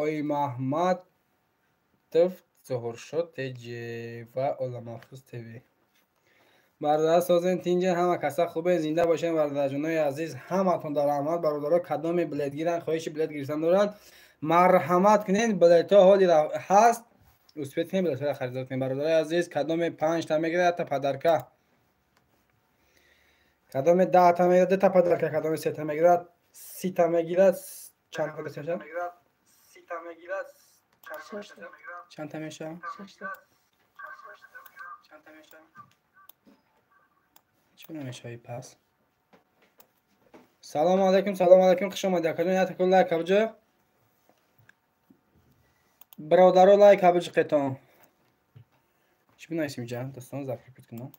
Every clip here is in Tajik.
Оймаҳмадов Зуҳуршо ТЖ ва Оламафрӯз ТВ. Бародар, созен, тинҷен, ҳама каса хубен, зинда бошен, бародарҷонои азиз, ҳаматон дар раҳмат. Бародаро, кадоме билет гиранд, хоҳиши билет гирифтан доранд, марҳамат кунед, билетҳо ҳоли ҳаст, успеть кунед, билетҳоро харидор кунед. Бародарои азиз, кадоме панҷта мегирад, якта подарка, кадоме 10та мегирад, дута подарка, кадоме сета мегирад, 30та мегирад, чанд мешавад? Чандта мешавад? Чӣ намешавӣ пас? Салому алайкум, салому алайкум, хуш омадед. Акаҷон, як такун лайк абҷа. Бародаро, лайк абҷиқетон. Чӣ бинависем ҷа? Дӯстон, закрепить кунам.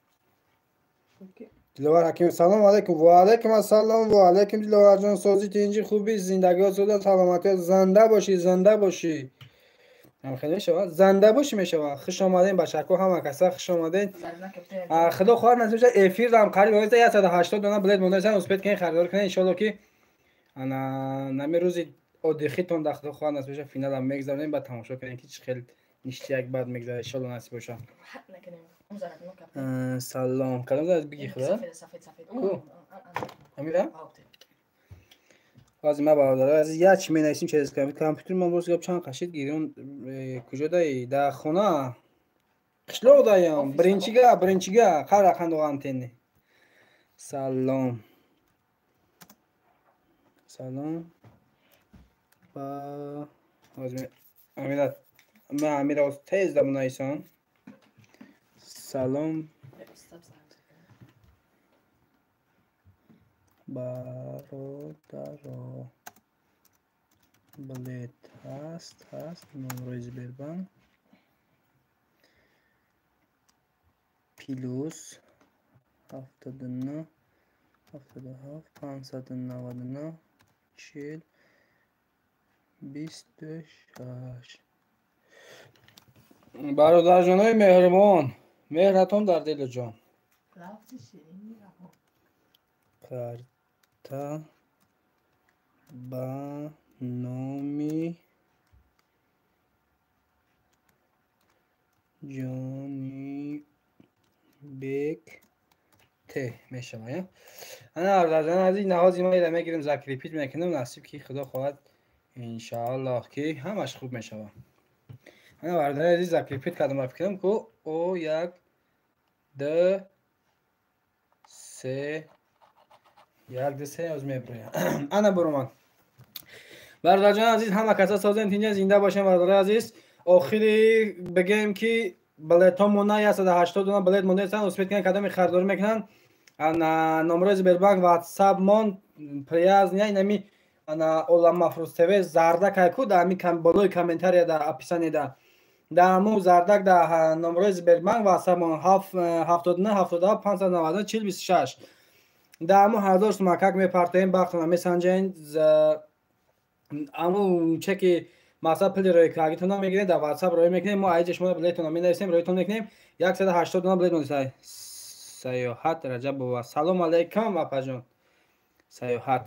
Диловар Ҳакимов, салому алайкум. Ва алайкум ассалом, ва алайкум, Диловарҷон, сози, тинҷи, хуби, зиндагиҳо суда, саломатиҳо, зинда бошӣ, зинда бошӣ. Хеле мешавад, зинда бошӣ мешавад. Хуш омадем, бачако, ҳама каса хуш омадем. Худо хоҳад, насиб шавад, эфирам қариб 180 дона билет мондаасан, успеть кунед, харидор кунед. Иншоалло, ки ана нами рӯзи одихитон да, худо хоҳад, насиб бошад, финалам мегзаронем, баъд тамошо кунем, ки чӣ хел ништяк баъд мегзарад, иншоалло, насиб бошад. Салом, кадом зарад биги, худо ку амира. Ҳозир ман, бародарои азиз, як чи менависим через компютер. Компютер ман боз гап чанд қашид гирён, куҷо даи? Дар хона, қишлоқ даям, биринчига, биринчига қар рақам антенни. Салом, салом, ба ҳозир амира, ман амира тез да бинависам. Салом, бародаро, билет ҳаст? Ҳаст. Номрои Сбербанк +79 77 599 40 26. Бародарҷонои меҳрубон, меҳратон дар дилу ҷон. Карта ба номи Ҷонибек Т мешавад. Ана, бародарҷони азиз, наҳози ма ира мегирем, закрепить мекунем, насиб ки, худо хоҳад, иншааллоҳ, ки ҳамаш хуб мешавад. Ана, бародари азиз, закрепить кардам, ба фикрам ку о як, д, се, як, д, се, оз меброям. Ана, буромад. Бародарҷони азиз, ҳама каса созем, тинҷа, зинда бошем. Бародари азиз, охири бигем, ки билетҳо монда, 180 дона билет мондаистанд, успеть кунанд, кадоме харидорӣ мекунанд. Ана номрои Сбербанк, Ватсап мон приязния, инами ана Оламафрӯз ТВ зардак ай ку да ами болои комментария, да описание, да ҳамун зардак, да номрои Сбербанк, Ватсап мон 79 77 599 40 26, да ҳамун 1000 сумакак мепартоем, бахтона месанҷен, ҳамун чеки мақсад пули роикаргитона мегирем, дар Ватсап роӣ мекунем, мо аиҷа шумо билетона менависем, роитон мекунем. 180 дона билет монда. Саёҳат Раҷабова, салом алайкум, апаҷон Саёҳат,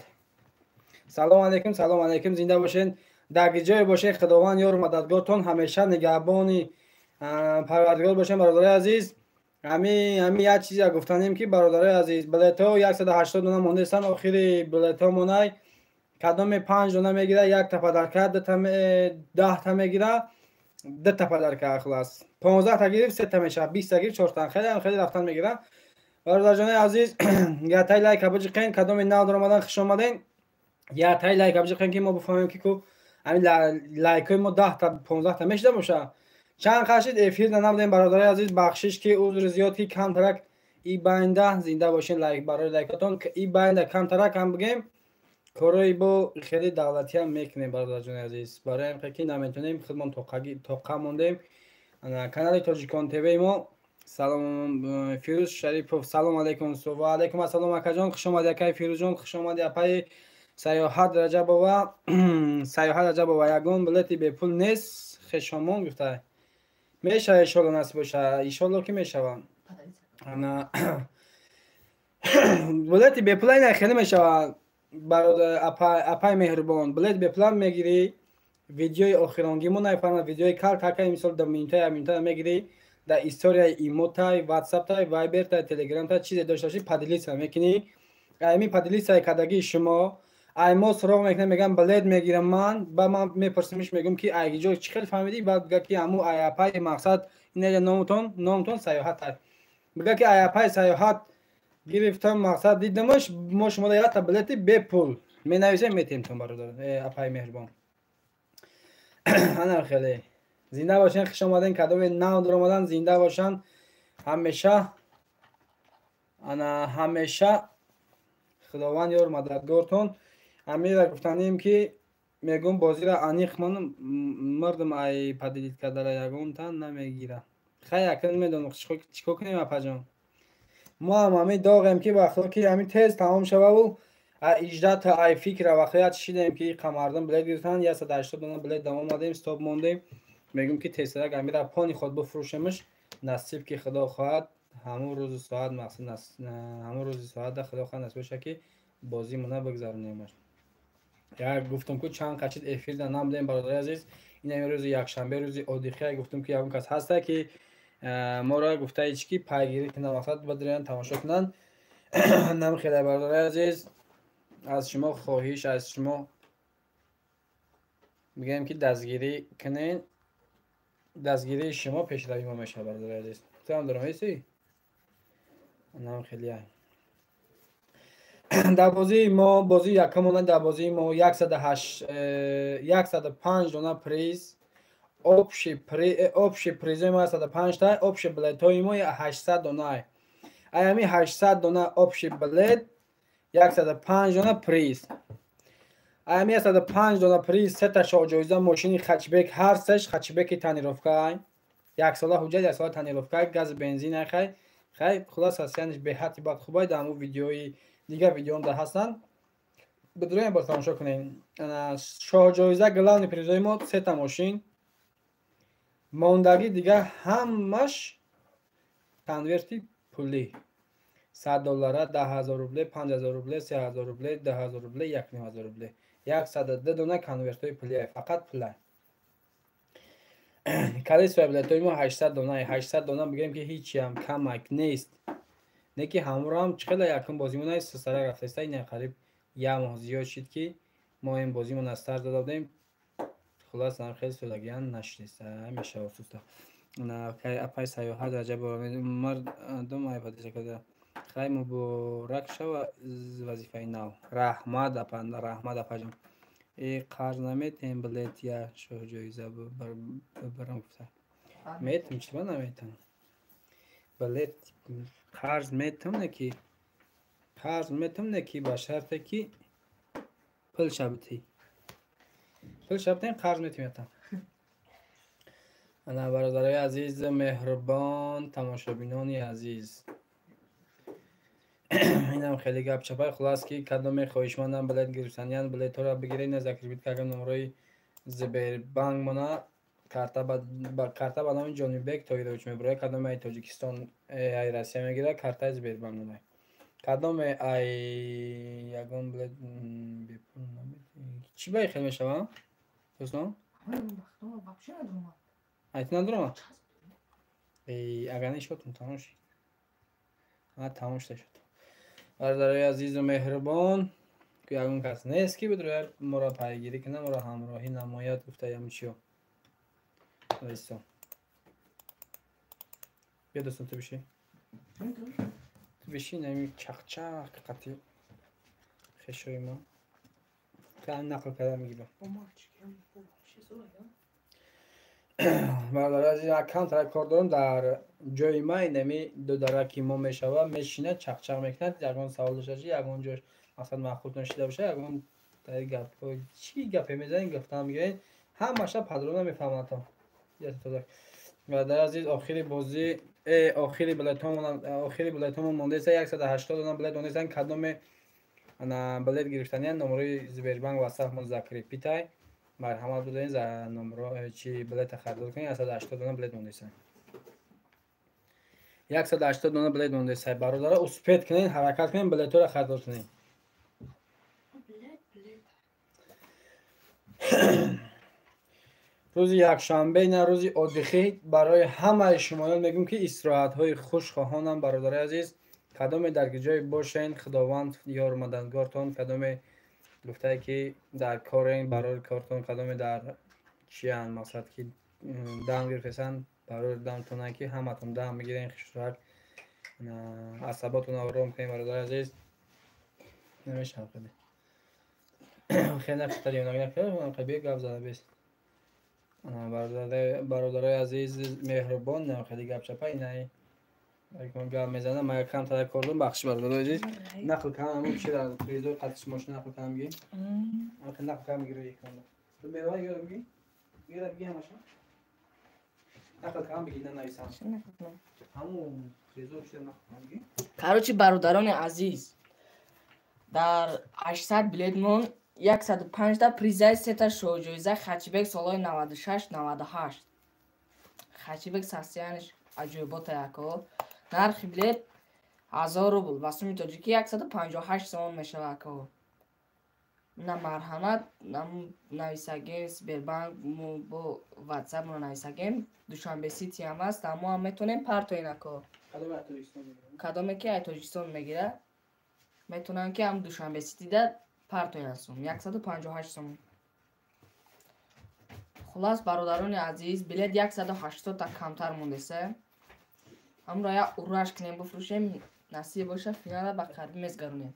салом алайкум, салом алайкум, зинда бошед, дар ҷое бошед, Худованд ёру мададгортон, ҳамеша нигаҳбони Парвардигор бошед. Бародарои азиз, ҳами як чизе гуфтанем, ки, бародарои азиз, билетҳо 180 дона мондаистанд, охири билетҳо монай. Кадоме панҷ дона мегира, якта подарка, 10та мегира, дута подарка, хулас, 15та гирифт, сета мешавад, 20та гирифт, чорта, хеле хеле рафтан мегира. Бародарҷонои азиз, ятай лайка биҷиқен, кадоме нав даромадан, хуш омаден, ятай лайка биҷиқен, ки мо бифаҳмем, ки ку ҳамин лайкҳои мо 10та, 15та мешида боша. Чанд қашид эфир набудем, бародарои азиз, бахшиш, ки узри зиёд, ки камтарак и байнда. Зинда бошен, лайк барои лайкатон. И байнда камтарак ҳам бигем, корои бо хеле давлатиам мекунем, бародарҷони азиз, барои ҳам ки наметонем, худмон тоқа мондем. Канали Тоҷикон ТВ мо. Салом, Фирӯз Шарипов, салом алайкум. Ва алайкум ассалом, акаҷон, хуш омади, акаи Фирӯзҷон, хуш омади, апаи Саёҳат Раҷабова. Саёҳат Раҷабова, ягон билети бепул нест, хешомон гуфта мешава, иншолло, насиб боша, иншолло, ки мешава. Билети бепула ина хеле мешава, апаи меҳрубон, билет бепула мегирӣ. Видеои охиронгимо нафарма, видеои кал какай, мисол да минута я минута мегири, дар историяи имотай, ватсаптай, вайбертай, телеграмтай чизе дошта бошӣ, поделиться мекунӣ. Ами поделиться кардагии шумо ай мо суроғ мекунам, мегам билет мегирам ман, ба ман мепурсимиш, мегӯм ки ай ҷо чӣ хел фаҳмидӣ? Баъд бига ки ҳаму ай апай мақсад инаҷа номутон Саёҳат ай. Бига ки ай апай Саёҳат гирифтам, мақсад дидамаш, мо шумо якта билети бепул менависем, метиҳем бародар, апай меҳрубон. Ана хеле зинда бошен, хуш омаден, кадоме нав дуромадан, зинда бошанд ҳамеша. Ана ҳамеша Худованд ёр мададгортон. Амира гуфтанем ки мегӯм бозира аниқ ман мардум ай поделить кардара ягонтан намегира. Хай, акн медонам чикор кунем, апаҷон. Мо ҳам ҳами доғем ки вақтҳо ки ҳами тез тамом шававу иждата ай фикра вақтҳо шидем ки иқа мардум билет гирифтан, 180 дона билет давом омадем, стоп мондем. Мегӯм ки тезтарак амира пони худ бифурӯшемш, насиб ки Худо хоҳад ҳамун рӯзу соат, мақсад ҳамун рӯзи соата Худо хоҳад насиб боша ки бозимона бигзаронемаш. Як гуфтам ку чанд қачид эфирда набудем, бародари азиз. Ин ҳами рӯзи якшанбе, рӯзи одихия, гуфтам ки ягон кас ҳаста ки моро гуфтаи чи ки пайгирӣ кунанд, мақсад бадиранд, тамошо кунанд. Намхеле, бародари азиз, аз шумо хоҳиш, аз шумо мегӯем ки дастгирӣ кунед. Дастгирии шумо пешравии мо мешавад, бародари азиз. Ту ҳам дуромеси? Нам хеле дар бозии мо, бозии якумона, дар бозии мо 105 дона приз, общий призои мо 105 та, общий билетҳои мо 800 дона. Ай ҳами 800 дона общий билет 105 дона приз. Ай ҳами 105 дона приз сета шоҳҷоиза мошини хэтчбек, ҳар сеш хэтчбеки тонировка, яксола ҳуҷҷат, яксола тонировка, газ, бензин, хай хай, хулас ҳастияниш беҳадди бад хубай. Дар ҳамун видеои дигар видеом дар ҳастанд, бидуроем бо тамошо кунем. Шоҳҷоиза, главный призои мо сета мошин, мондагӣ дигар ҳамаш конверти пулӣ: 100 доллара, 10 000 рубле, 5000 рубле, 3000 рубле, 2000 рубле, 1500 рубле. 102 дона конвертҳои пулӣ, фақат пула. Количество билетҳои мо 800 дона. 800 дона бигӯем ки ҳичиам камак нест, не ки ҳамроҳам чӣ хеле якум бозимона сара рафтаиста. Ина қариб як моҳ зиёд шид ки мо ин бозимона старт дода будем. Хулас, нам хеле солагиян нашиниста мешава суста. Апай Саёҳат Раҷабова мардум ай падиша карда. Хай, муборак шава вазифаи нав. Раҳмат, апа, раҳмат, апаҷон. Э, қарз наметем билет я шоҳҷоиза бибарам гуфта? Метам, чиба наметам? Билет қарз метам, не ки қарз метам, не ки ба шарте ки пул шабтӣ, пул шабтем, қарз метем ятам. Ана, бародарои азиз, меҳрубон, тамошобинони азиз, инам хеле гапчапай. Хулас ки кадоме хоҳишмандам билет гирифтаниян, билетҳоро бигиред. На закрепить кардам номерои Сбербанк мона, карта ба номи Ҷонибек Тоирович мебурояд. Кадоме ай Тоҷикистон, ай Россия мегирад, картаи Сбербанк монай. Кадоме ай ягон билет бепул чӣ ба хел мешава, дӯстон? Ай ту надурама? Агар не, шотум тамом шид, тамом шуда шуд. Бародарои азизу меҳрубон, ки ягон кас нест ки бидрояд, моро пайгирӣ кунад, моро ҳамроҳӣ намояд, гуфтаям чиё. Вайсо, бия, дӯстон, ту биши, ту биши, нами чақчақ қати хешои мо нақл карда мегирам. Бародари азиз, камтара кор дорам. Дар ҷои ма инами дудараки мо мешава, мешинад, чақчақ мекунад. Ягон савол дошта бошад, ягон ҷош масалан маъқултон шида бошад, ягон гапҳо чӣ гапе мезанед, гуфтан мегиред, ҳамаша подробно мефаҳмадтон. Бародари азиз, охири бозӣ, охири билетҳомон мондаеста, 180 дона билет мондаестан. Кадоме билет гирифтаниян, номерои Сбербанк ватсапмон закрепить ай, марҳамат будем, за номеро чи билета харидор кунед. 180 дона билет мондаеста, 180 дона билет мондаеста. Бародаро, успеть кунед, ҳаракат кунед, билетҳоро харидор кунед. Билет, билет. Рӯзи якшанбе на рӯзи оддихӣ барои ҳамаи шумоён мегӯм, ки истироҳатҳои хуш хоҳонам, бародари азиз. Кадоме дар ҷое бошен, Худованд ёру мададгортон, кадоме гуфтае ки дар корен, барори кортон, кадоме дар чиян, мақсад ки дам гирифтесан, барори дамтона ки ҳаматон дам мегирен, хушрак асаботон ором кунем, бародари азиз. Намешавад хеле. Хеле нақшатари гап зада бес. Бародарои азиз меҳрубон, хеле гапчапа инай гап мезанам, ман якам тара кор дорам, бахшиш бародарои азиз. Нақл кардам ҳамон чи дар призои қатиш мошина нақл кардам ги. Нақл кардам ги рӯи экран. Ту меравай ёдам ги? Ёдам ги ҳамаша? Нақл кардам биги нанависам. Ҳамон призо чи нақл кардам ги? Короче, бародарони азиз, дар 800 билетмон 105 та призаи сета шоҳҷоиза Хачибек солҳои 96-98. Хачибек сасияниш аҷоибота яко. Нархи билет 1000 рубл, ба суми тоҷикӣ 158 сомон мешавад ако. На марҳамат, нависагем Сбербанк бо WhatsApp мо нависагем. Душанбе Сити ҳам аст, мо ҳам метавонем партоен ако. Кадоме ки ай Тоҷикистон мегирад, метавонанд ки ҳам Душанбе Ситида партоянд сум 158 сомон. Хулас, бародарони азиз, билет 180 та камтар мондесе. Ҳамро як ураш кунем, бифурӯшем, насиб боша финала ба қариб мезгаронем.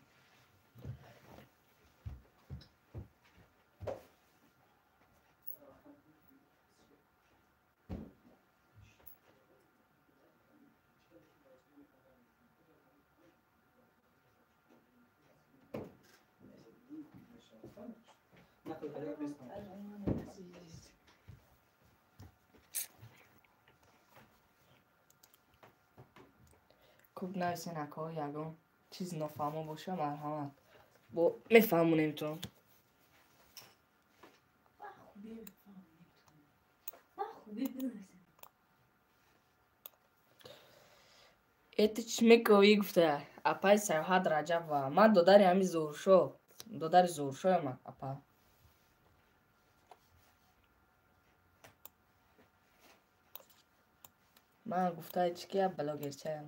Хуб нависен ако, ягон чиз нофаҳмо боша, марҳамат, бо мефаҳмонем то. Это чӣ мековӣ гуфта апаи Саёҳат Раҷабова. Ман додари ҳами Зуҳуршо, додари Зуҳуршоям апа. Ман гуфтаи чӣ ки я блогерчаям.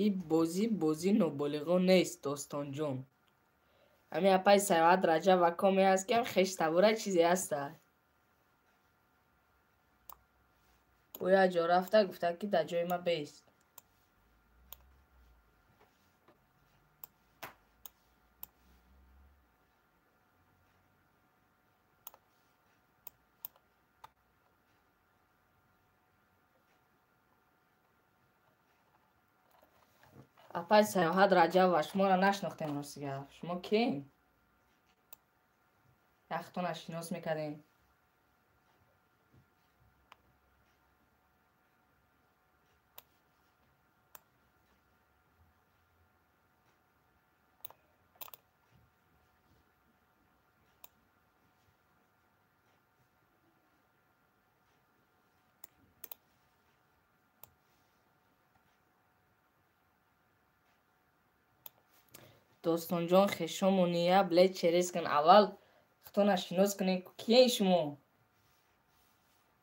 И бозӣ бозии ноболиғон нест, Достонҷон. Ҳамин апаи Саёҳат Раҷабова коме аст ки ҳам хештабора чизе ҳаста. Ӯ як ҷо рафта гуфта ки дар ҷои ман бест. Апаи Саёҳат Раҷабова, шуморо нашинохтем рости гап. Шумо кием? Яхтона шинос мекардем. Достонҷон, хешомония билет через кун. Аввал худтона шинос кунед, киен шумо?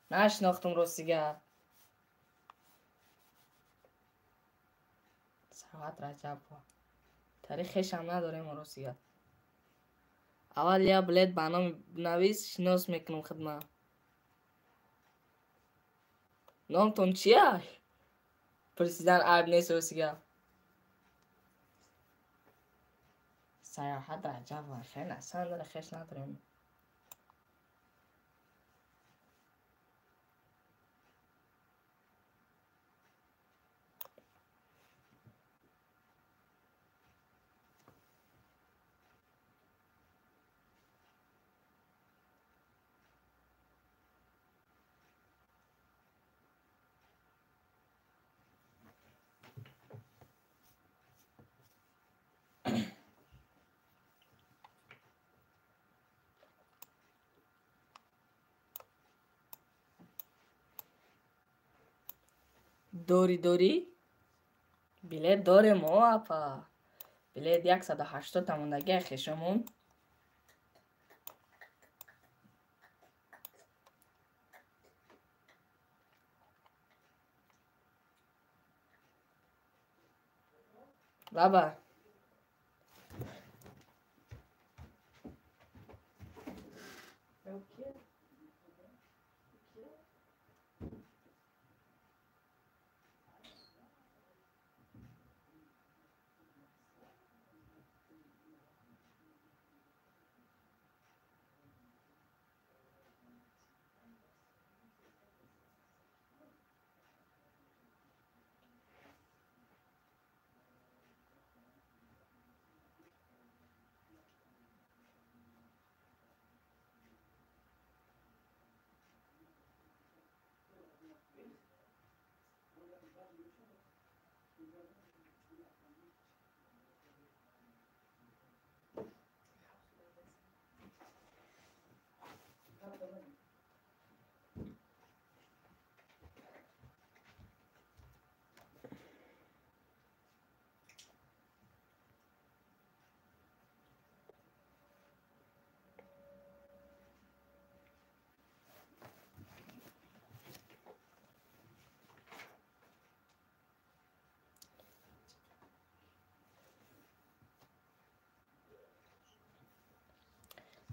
Нашинохтум рости гап. Саёҳат Раҷабова. Тари хешам надорем рости гап. Аввал я билет ба номи навис, шинос мекунам хидмат. Номтон чия? Пурсидан айб нест рости гап. Саёҳат Раҷабова, хеле асан дора, хеш надорем. Дорӣ дорӣ? Билет дорем о апа. Билет 180 та мондагия хешомон. Лаба.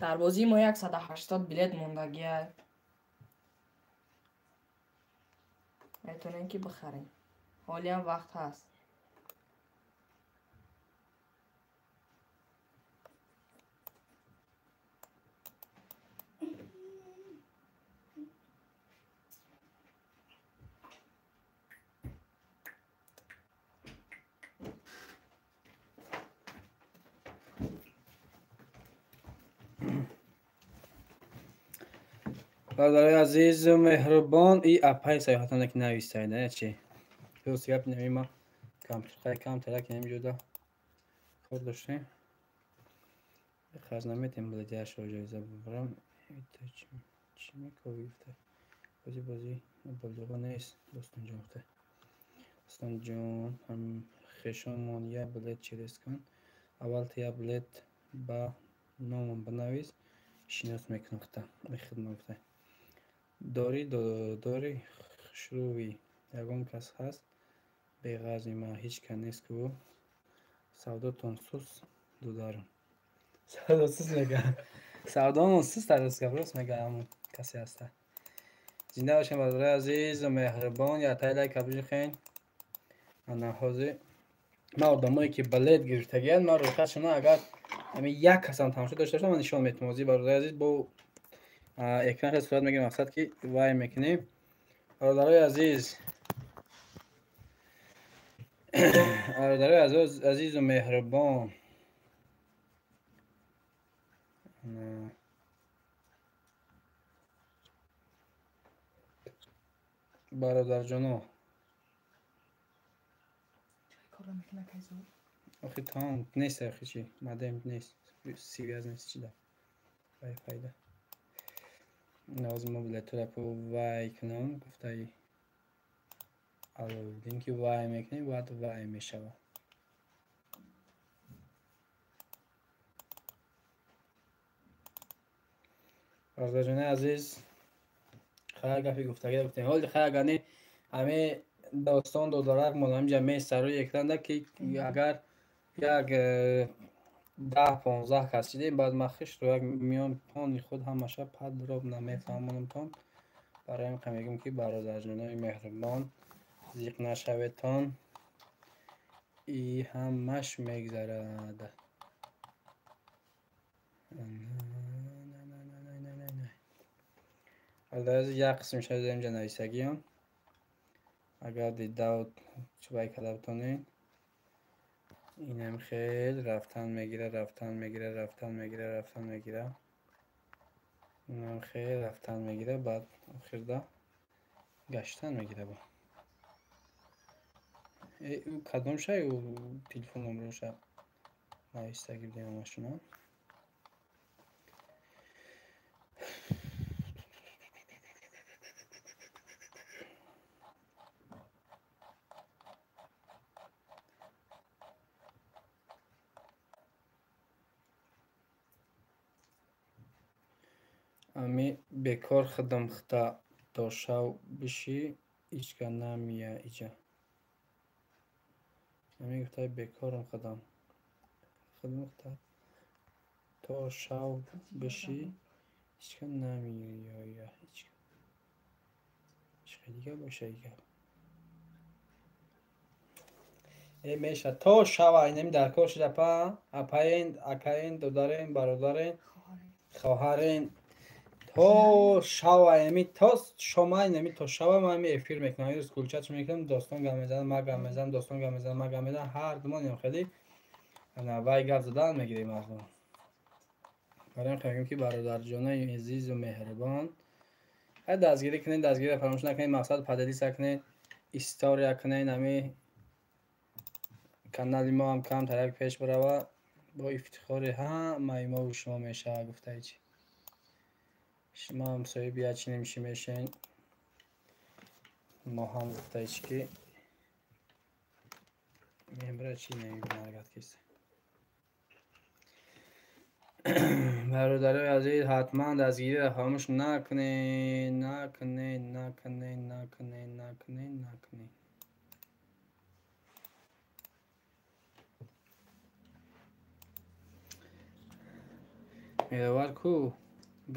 Дар бозии мо 180 билет мондагия. Метавонем ки бихарем. Ҳолиам вақт ҳаст. Бародарои азизу меҳрубон, и апаи саёҳатона ки нависайда чи рост гап намима компютерхай камтара ки намиҷода кор доштем. Харз наметем билетияшро ҷоиза бибарам. Чӣ мекови гуфта? Бози бози болиға нест, Достонҷон гуфта. Достонҷон, хешонмон як билет через кун. Аввал ту як билет ба номам бинавис, шинос мекунам гуфта. Мехидмат гуфта. Дори дори хушрӯӣ ягон кас ҳаст беғарзи ман ҳеҷ кас нест ку савдотон сус дударам. Савдо сус мега. Савдомон сус тарас гап рост мега ҳамон касе ҳаста. Зинда бошем бародарои азизу меҳрубон, ятай лайк бижихен. Ана ҳозир ман одамое ки билет гирифтагиянд, ман рӯйхатшона агар ҳамин як касам тамошо дошта бошам, ман нишон метавонам. Ҳозир бародарои азиз бо экран хел сурат мегирем, мақсад ки вай мекунем. Бародарои азиз, бародарои азизу меҳрубон, бародарҷоно, охи тамом нест, охи чи мадем нест, сивяз нест, чи да вай файда. Ҳозир мо билетҳоро вай кунам, гуфтаи Аловиддин ки вай мекунем, баъд вай мешавад. Бародарҷони азиз, хайр гапи гуфтагиро гуфтем. Ҳоли хайр агар не ҳамин достон додарак мон ҳаминҷа места рӯи экранда ки агар як 10-15 кас шидем, баъд ман хишро як миён пони худ ҳамаша падроб намефаҳмонамтон. Барои ҳамин мегӯям ки бародарҷонои меҳрубон, зиқ нашаветон, и ҳамаш мегзарад. Бародари як қисм шуда инҷа нависагиам. Агар дидав чӣ карда битонед, инам хел рафтан мегира, рафтан мегира, рафтан мегира, рафтан мегира. Инам хел рафтан мегира, баъд охирда гаштан мегира бо. Кадом шай ӯ телефон номероша навистаги будем ҳамашона. Ами бекор хидам хита то шав биши ичка намия иҷа. Ами гуфтай бекорам хидам. Хидам хита то шав биши ичка намиёя ичка. Ичка дига боша дига. Э меша то шава инами дар кор шуда па апаен акаен додарен бародарен хоҳарен то шава инами то шома инами то шава ман ами эфир мекунам. Ирӯз кулчач мекунам, достон гап мезанам, ма гап мезанам, достон гап мезанам, ма гап мезанам. Ҳар думон ин хеле ана вай гап задан мегирем мардум. Барои ин мегӯем ки бародарҷонои азизу меҳрубон, ҳай дастгирӣ кунед, дастгириро фаромӯш накунед, мақсад поделиться кунед, история кунед, ами канали мо ҳам камтар як пеш барава, бо ифтихори ҳамаи мову шумо мешавад гуфтаи чи. Шумо ҳам соҳиби як чиним чӣ мешен, мо ҳам гуфтаи чи ки мебара чи намебинаргад киса. Бародарои азиз, ҳатман дастгириро фаромӯш накунед, накунед, накунед, накунед, накунед, накунед. Меҳровар ку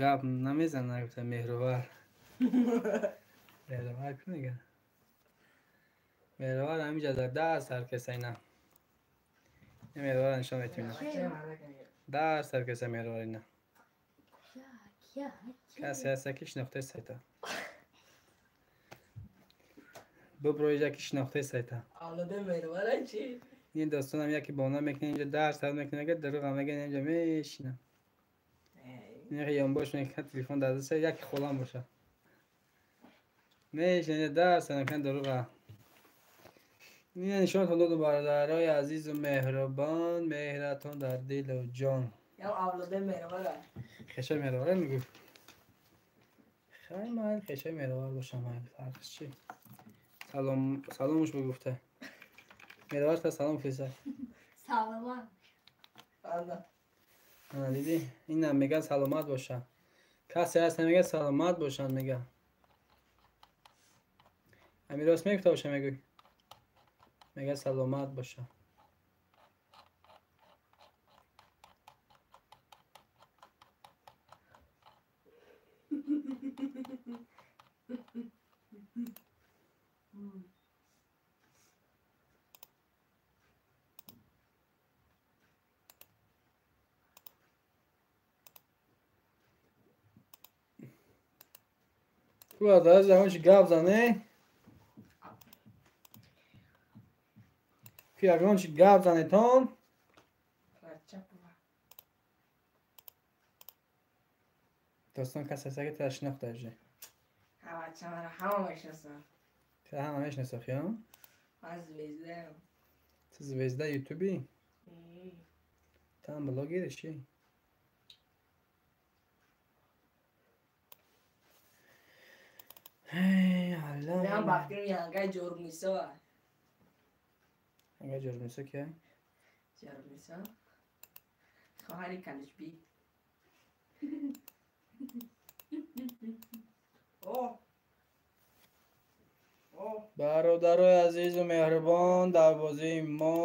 гап намезана, гуфта Меҳровар. Меҳровар ку мега? Меҳровар ҳаминҷа дар даст ҳар каса ина. Меҳровар нишон метим ина. Даст ҳар каса Меҳровар ина. Касе ҳаста ки шинохтаи сайта. Бубро иҷа ки шинохтаи сайта. Авлоди Меҳровара чи? Ин достонам яке бона мекунад инҷа дарс ҳар мекунад, мега дурӯға мега инҷа мешинам. Яке ёнбош мекунад телефон дар даста, яке холам боша. Мешинад дарс мекунад дурӯға. Ина нишонатон додум бародарои азизу меҳрубон, меҳратон дар дилу ҷон. Ям авлоди Меҳровара. Хешои Меҳровара мегӯ. Хай майл хешои Меҳровар бошам, майл фарқш чи? Салом, саломуш бигуфта. Меҳровар та салом фириста. Саломат. Ана. Ана дидӣ? Инам меган саломат боша. Касе ҳаст мега саломат бошанд мега. Ами рост мегуфта боша мегӯй. Мега саломат боша. Ку аз ягон чи гап зане? Ку ягон чи гап занетон? Достон касе ҳаста ки тура шинохта уже. Ҳа, бача, мара ҳама мешиносанд. Тура ҳама мешиносанд, хиён? Ман звездаям. Ту звезда ютуби? Ту ҳам блогери чи? Эй, Аллоҳ. Ман бахтирам янгаи Ҷорумнисо. Янгаи Ҷорумнисо кия? Ҷорумнисо хоҳари Канишбӣ. Бародарои азизу меҳрубон, дар бозии мо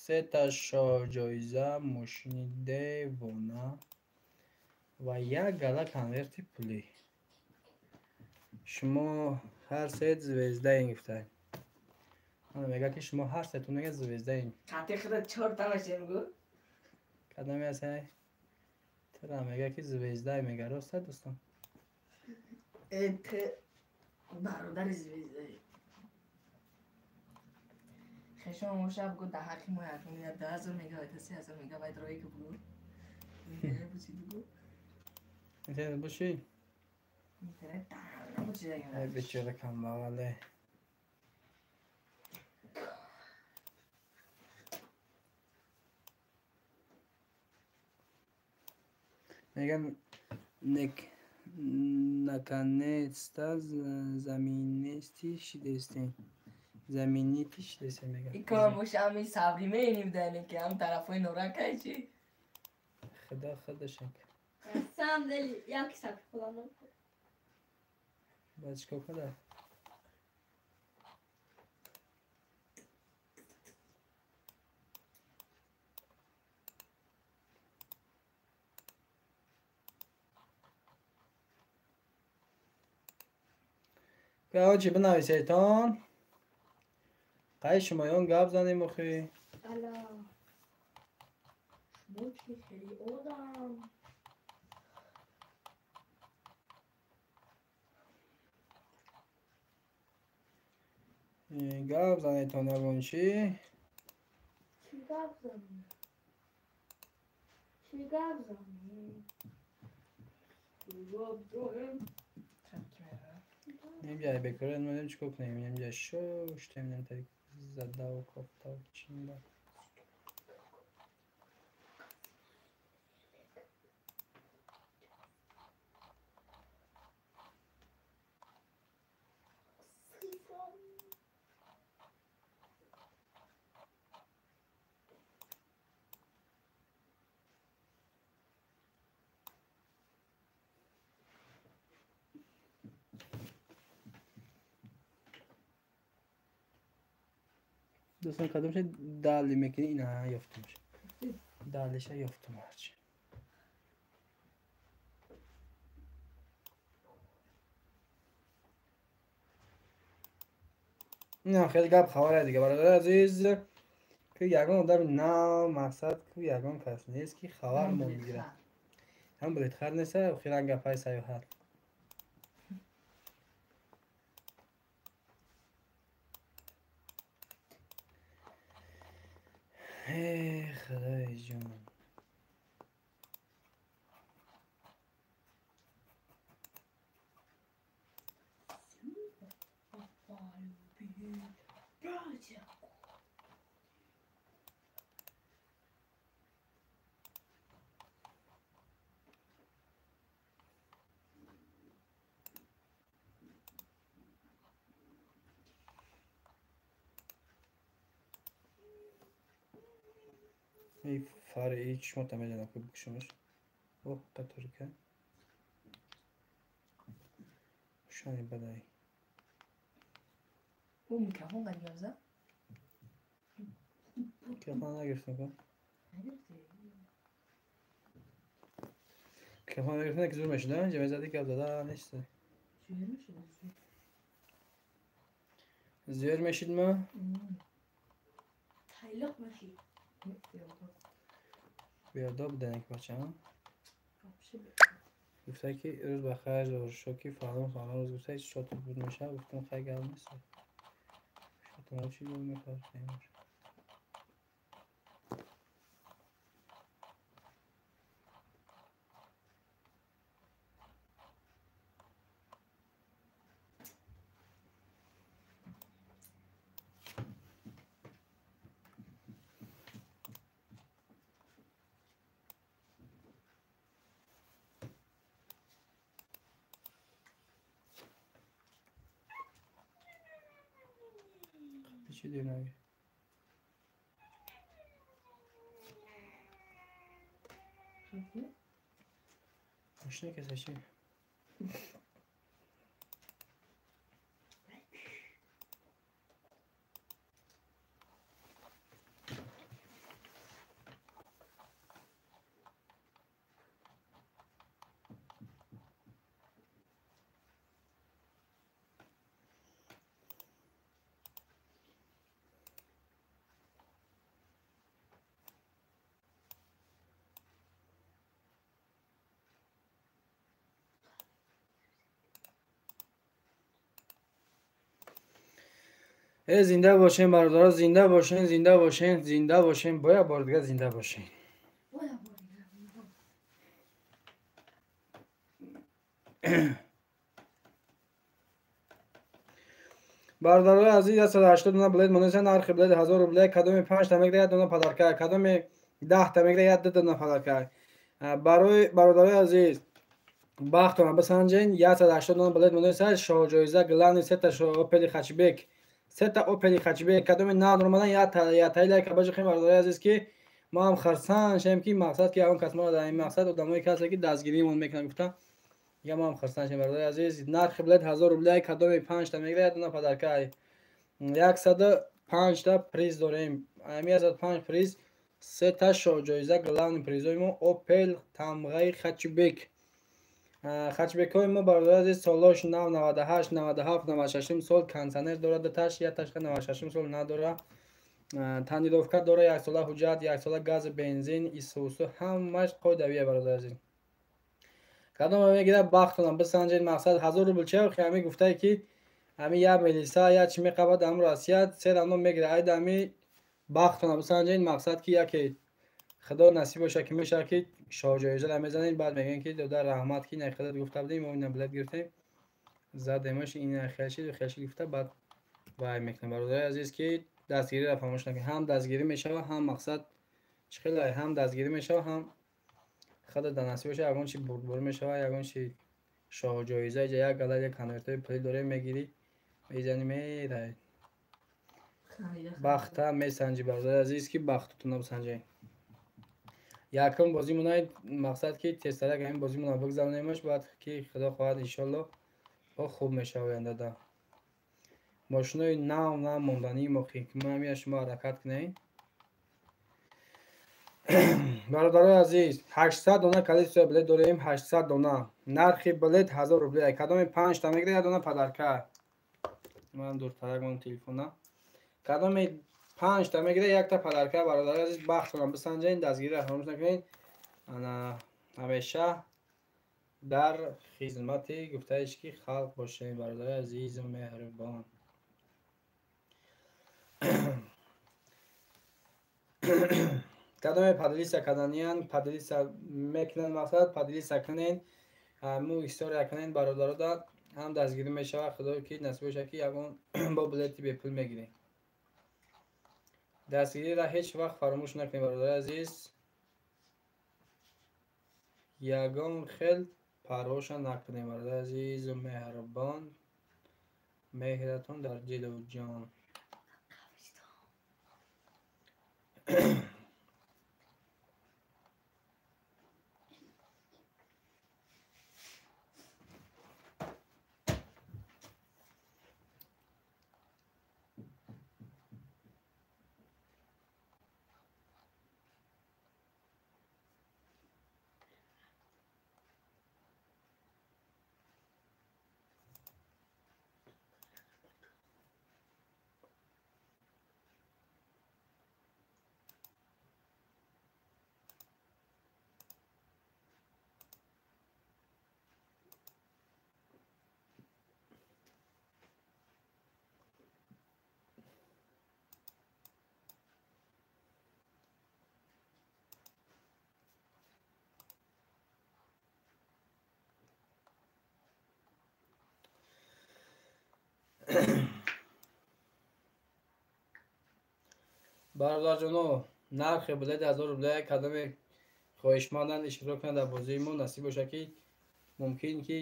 сета шоҳҷоиза, мошини девона ва як гала конверти пулӣ. Шумо ҳар сет звездаин гуфтаед. Ана мега ки шумо ҳар сетон мега звездаин. Қати худа чорта мешем гу? Кадоме ҳастай? Тура мега ки звездай мега, рост аст дӯстон? Э, ту бародари звездаи. Хешон ошаб гу дар ҳаққи мо як миллиард 2000 мегабайт, 3000 мегабайт роӣ ки бугу. Интернет бучи бугу. Интернет бучи? Интернет бучи. Ай бечора камбағале. Меган нек наконец-то заминести шидестем. Заминити шидестем меган. Икон боша ами сабри меиним дане ки ам тарафои норакай чи? Худо худашак. Самом деле, як сак хулам. Баъд чикор када? Короче, бинависетон. Қай шумоён гап занем охи? Ала. Шумо чӣ хеле одам. Гап занетон ягон чӣ? Чӣ гап занем? Чӣ гап занем? Чӣ гап занем? Немҷай бекора нем чикор кунем? Немҷай шоштем, нем тари задаву кофтаву чинда. Дӯстон, кадомша дали мекунӣ? Ина ёфтумш. Далиша ёфтум ҳарчи. Ина хеле гап хабаре дига, бародари азиз, ки ягон одами нав, мақсад ки ягон кас нест, ки хабар мо мегирад. Ҳам билетхар неста, охиран гапҳои саёҳат. Худои ҷон. Эй фари, эй чишмота мезанам, ки бикушамаш. Оҳ, қаторика. Шани бадай. Ӯ микрофон қад гап зад? Микрофон нагирифтам ка? Микрофон нагирифтам, ки зур мешуда, инҷа мезади гап зада нест. Зӯр мешуд? Зӯр мешид ма? Тайлоқ мешид. Беодоб буданик бачаам. Гуфта ки рӯз ба хайр зоршо ки фалон фалон рӯз гуфта шоту буд мешава, гуфтам хай гап нест. Шотумо чӣ гул мехоҳад? Чӣ дер Мошина каса чӣ? Зинда бошен, бародаро, зинда бошен, зинда бошен, зинда бошен, боя бор дига зинда бошен. Бародарои азиз, 180 дона билет монеса, нархи билет 1000 рубле, кадоми 5 та мегира 1 дона подарка, кадоми 10 та мегира 1 дона подарка. Барои бародарои азиз, бахтона бисанҷен, 180 дона билет монеса, шоҳҷоиза главный сета Опели Хачбек. Сета Опели Хачбек, кадоми нав омадан я тайла кабажи хем, бародарои азиз, ки Мо ҳам хурсанд шем ки мақсад ки ягон кас моро дар ин мақсад одамое ки ҳастанд ки дастгиримон мекунанд гуфта. Дига мо ҳам хурсанд шем бародари азиз. Нархи билет 1000 рубля, кадоме 5 та мегирад, як дона подарка. 105 та приз дорем. Ами 105 приз сета шоҳҷоиза, главный призои мо Опел тамғаи Хачбек. Хачбекҳои мо бародари азиз солош нав 98, 97, 96 сол кондиционер дорад, дуташ, якташ 96 сол надора. Тонировка дора, яксола ҳуҷҷат, яксола газ, бензин, исусу ҳамаш қоидавия бародари азиз. Кадоме мегирад бахтона бисанҷед, мақсад 1000 рубл че ами гуфтае ки ами як мелиса я чӣ меқабад ам Россия се равно мегирад. Айда ами бахтона бисанҷед, мақсад ки яке худо насиб боша ки мешавад ки шоҳҷоизаро мезанед, баъд мегӯем ки дода раҳмат ки ина худат гуфта будем, мо ина билет гирифтем, задемаш ина хелшид хелшид гуфта баъд вай мекунем. Бародари азиз ки дастгириро фаромӯш накунед. Ҳам дастгирӣ мешавад, ҳам мақсад чӣ хеле ҳам дастгирӣ мешавад, ҳам худат дар насиб боша ягон чи бурдборӣ мешавад, ягон чи шоҳҷоиза иҷа як гала як конвертҳои пулӣ дорем, мегирӣ, мезанӣ, мерай. Бахта месанҷӣ бародари азиз ки бахтутонро бисанҷед. Якум бозимона мақсад ки тезтарак ҳамин бозимона бигзаронемаш, баъд ки худо хоҳад иншолло бо хуб мешавад ояндада. Мошинои нав нав мондании мо ки мо ҳамина шумо ҳаракат кунем. Бародарои азиз, 800 дона количество билет дорем, 800 дона. Нархи билет 1000 рубля. Кадоме 5 та мегирад, як дона подарка. Ман дуртарак мон телефона. Кадоме 5 та мегирад, якта подарка. Бародарои азиз, бахтона бисанҷед, дастгириро фаромӯш накунед. Ана ҳамеша дар хизмати гуфтаиш ки халқ бошем, бародарои азизу меҳрубон. Кадоме поделиться карданиян, поделиться мекунанд, мақсад поделиться кунед, му история кунед бародарода, ҳам дастгирӣ мешавад, худо ки насиб бошад ки ягон бо билети бепул мегирем. Дастгириро ҳеҷ вақт фаромӯш накунед бародари азиз. Ягон хел парвоша накунед бародари азизу меҳрубон. Меҳратон дар дилу ҷон. Бародарҷоно, нархи билет 1000 рубля, кадоме хоҳишманданд иштирок кунанд дар бозии мо, насиб бошад ки мумкин ки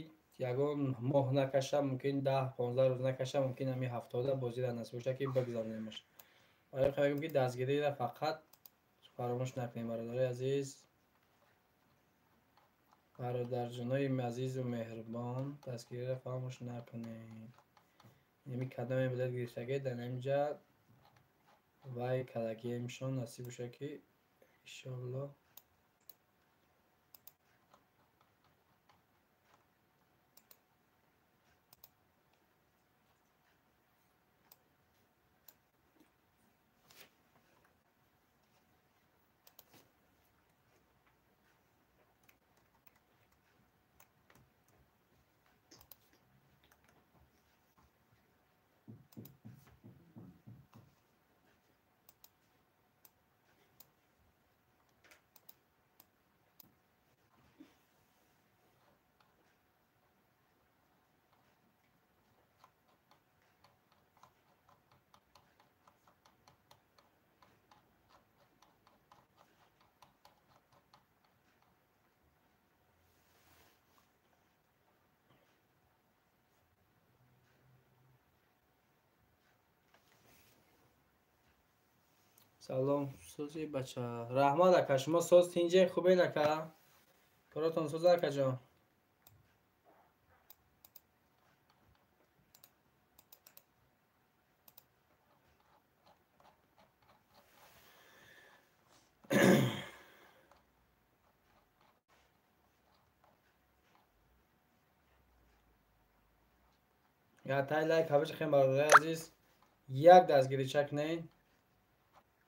ягон моҳ накаша, мумкин 10-15 рӯз накаша, мумкин ҳамин ҳафтода бозиро насиб бошад ки бигзаронемаш. Барои мегӯям ки дастгириро фақат фаромӯш накунем бародарои азиз. Бародарҷонои азизу меҳрубон, дастгириро фаромӯш накунед. Ими кадоме билет гирифтагӣ дар ҳаминҷа вай калагиемшон насиб бошад ки иншоалло Салом, сози бача. Раҳмат ака, шумо соз тинҷе хубед ака? Коротон соз акаҷон. Тай лайк ҳабиҷ хем бародари азиз, як дастгирича кунед.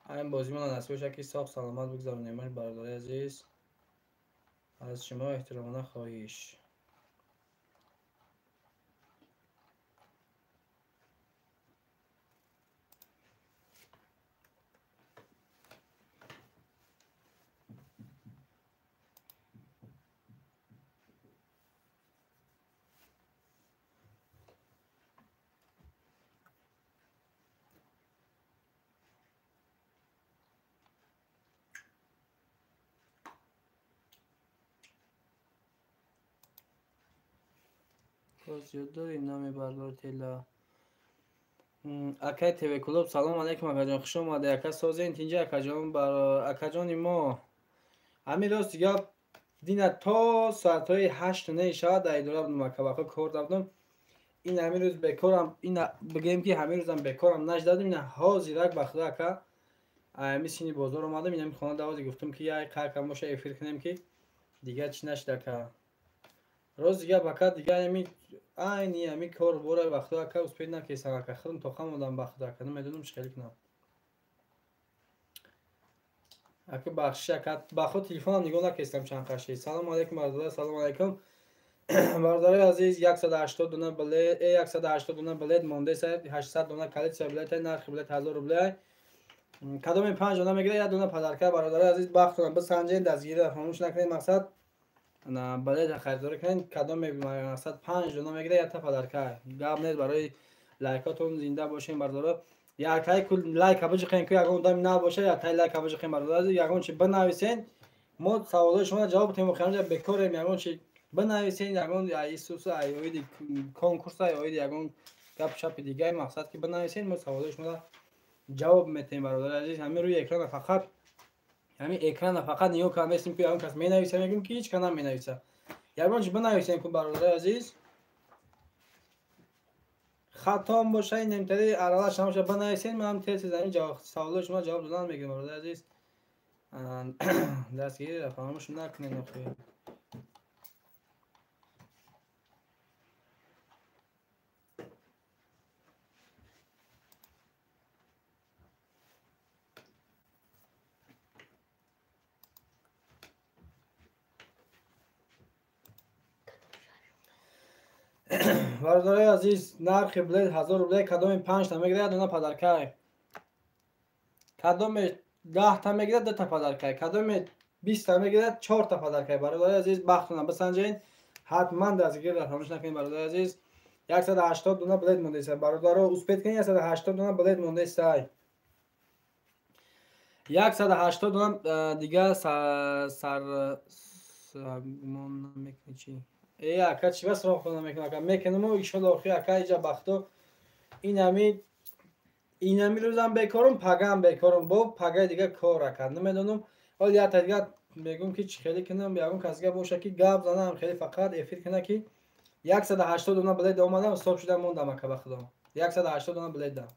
Ҳамин бозимона насиб бошад ки соғ саломат бигзаронем бародари азиз. Аз шумо эҳтиромона хоҳиш. Зиёд дорем нами бардор тела. Акай ТВ клуб, салом алейкум акаҷон, хуш омадед. Ака созен тинҷа акаҷон, акаҷони мо. Ҳамин рост дига дина то соатҳои 8-9 шаб дар идора будам ака, вақт кор будам. Ин ҳамин рӯз бекорам, ин бигем ки ҳамин рӯзам бекорам нашдадим, ина ҳозирак ба худо ака ҳамин сини бозор омадам, ин ҳамин хона давози гуфтам ки яй қайқам боша эфир кунем ки дига чӣ нашд ака. Роз дига бака дига ҳамин айни ҳамин кор бора ба худо ака успед накесам ака, худам тоқам одам ба худо ака, намедонам чӣ хеле кунам. Ака бахшиш ака, ба худ телефонам нигоҳ накестам чанд қаши. Салом алейкум бародар, салом алейкум. Бародари азиз, 180 дона билет, 180 дона билет монде 800 дона коллекция билет, нархи билет 1000 рублей. Кадоме 5 дона мегирад, як дона подарка. Бародари азиз, бахтона бисанҷед, дастгирӣ фаромӯш накунед, мақсад билет харидорӣ кунед. Кадоме мақсад 5 дона мегирад, якта подарка. Гап нест, барои лайкотон зинда бошем бародаро. Яктай лайка биҷиқем ки ягон одами набоша, яктай лайка биҷиқем бародари азиз, ягон чи бинависен, мо саволои шуморо ҷавоб диҳем. Охиран бекорем, ягон чи бинависен, ягон исус оиди конкурс, оиди ягон гап шапи дигаи мақсад ки бинависен, мо саволои шуморо ҷавоб метаҳем бародари азиз. Ҳамин рӯи экрана фақат, ҳамин экрана фақат нигоҳ кардам, местем ки ягон кас менависа, мегӯем ки ҳеҷ кас наменависа. Ягон чи бинависем ку бародари азиз, хатом боша, немтари аралаш набоша, бинависен, ман тез тез ҳамин саволои шумо ҷавоб додан мегирам бародари азиз. Дастгириро фаромӯш накунед охир. Бародарои азиз, нархи билет 1000 рублей, кадоме 5 та мегирад, дона подаркай. Кадоме 10 та мегирад, 2 та подаркай. Кадоме 20 та мегирад, 4 та подаркай. Бародарои азиз, бахтона бисанҷед, ҳатман дастгириро фаромӯш накунед бародарои азиз. 180 дона билет мондааст. Бародаро, успед кунед, 180 дона билет мондааст. 180 дона дига сар сагмон намекунӣ чӣ? Э, ака чӣ бас роҳ хона мекунам ака? Мекунаму иншолло охир ака иҷа бахто. Ин ҳами рӯзам бекорум, пагаам бекорум, бо пагаи дига кор ака. Намедонам, ҳол якта дига мегӯм ки чӣ хеле кунам, ягон кас дига боша ки гап занам, хеле фақат эфир куна ки 180 дона билет омадам, ҳисоб шуда мондам ака ба худо. 180 дона билет дам.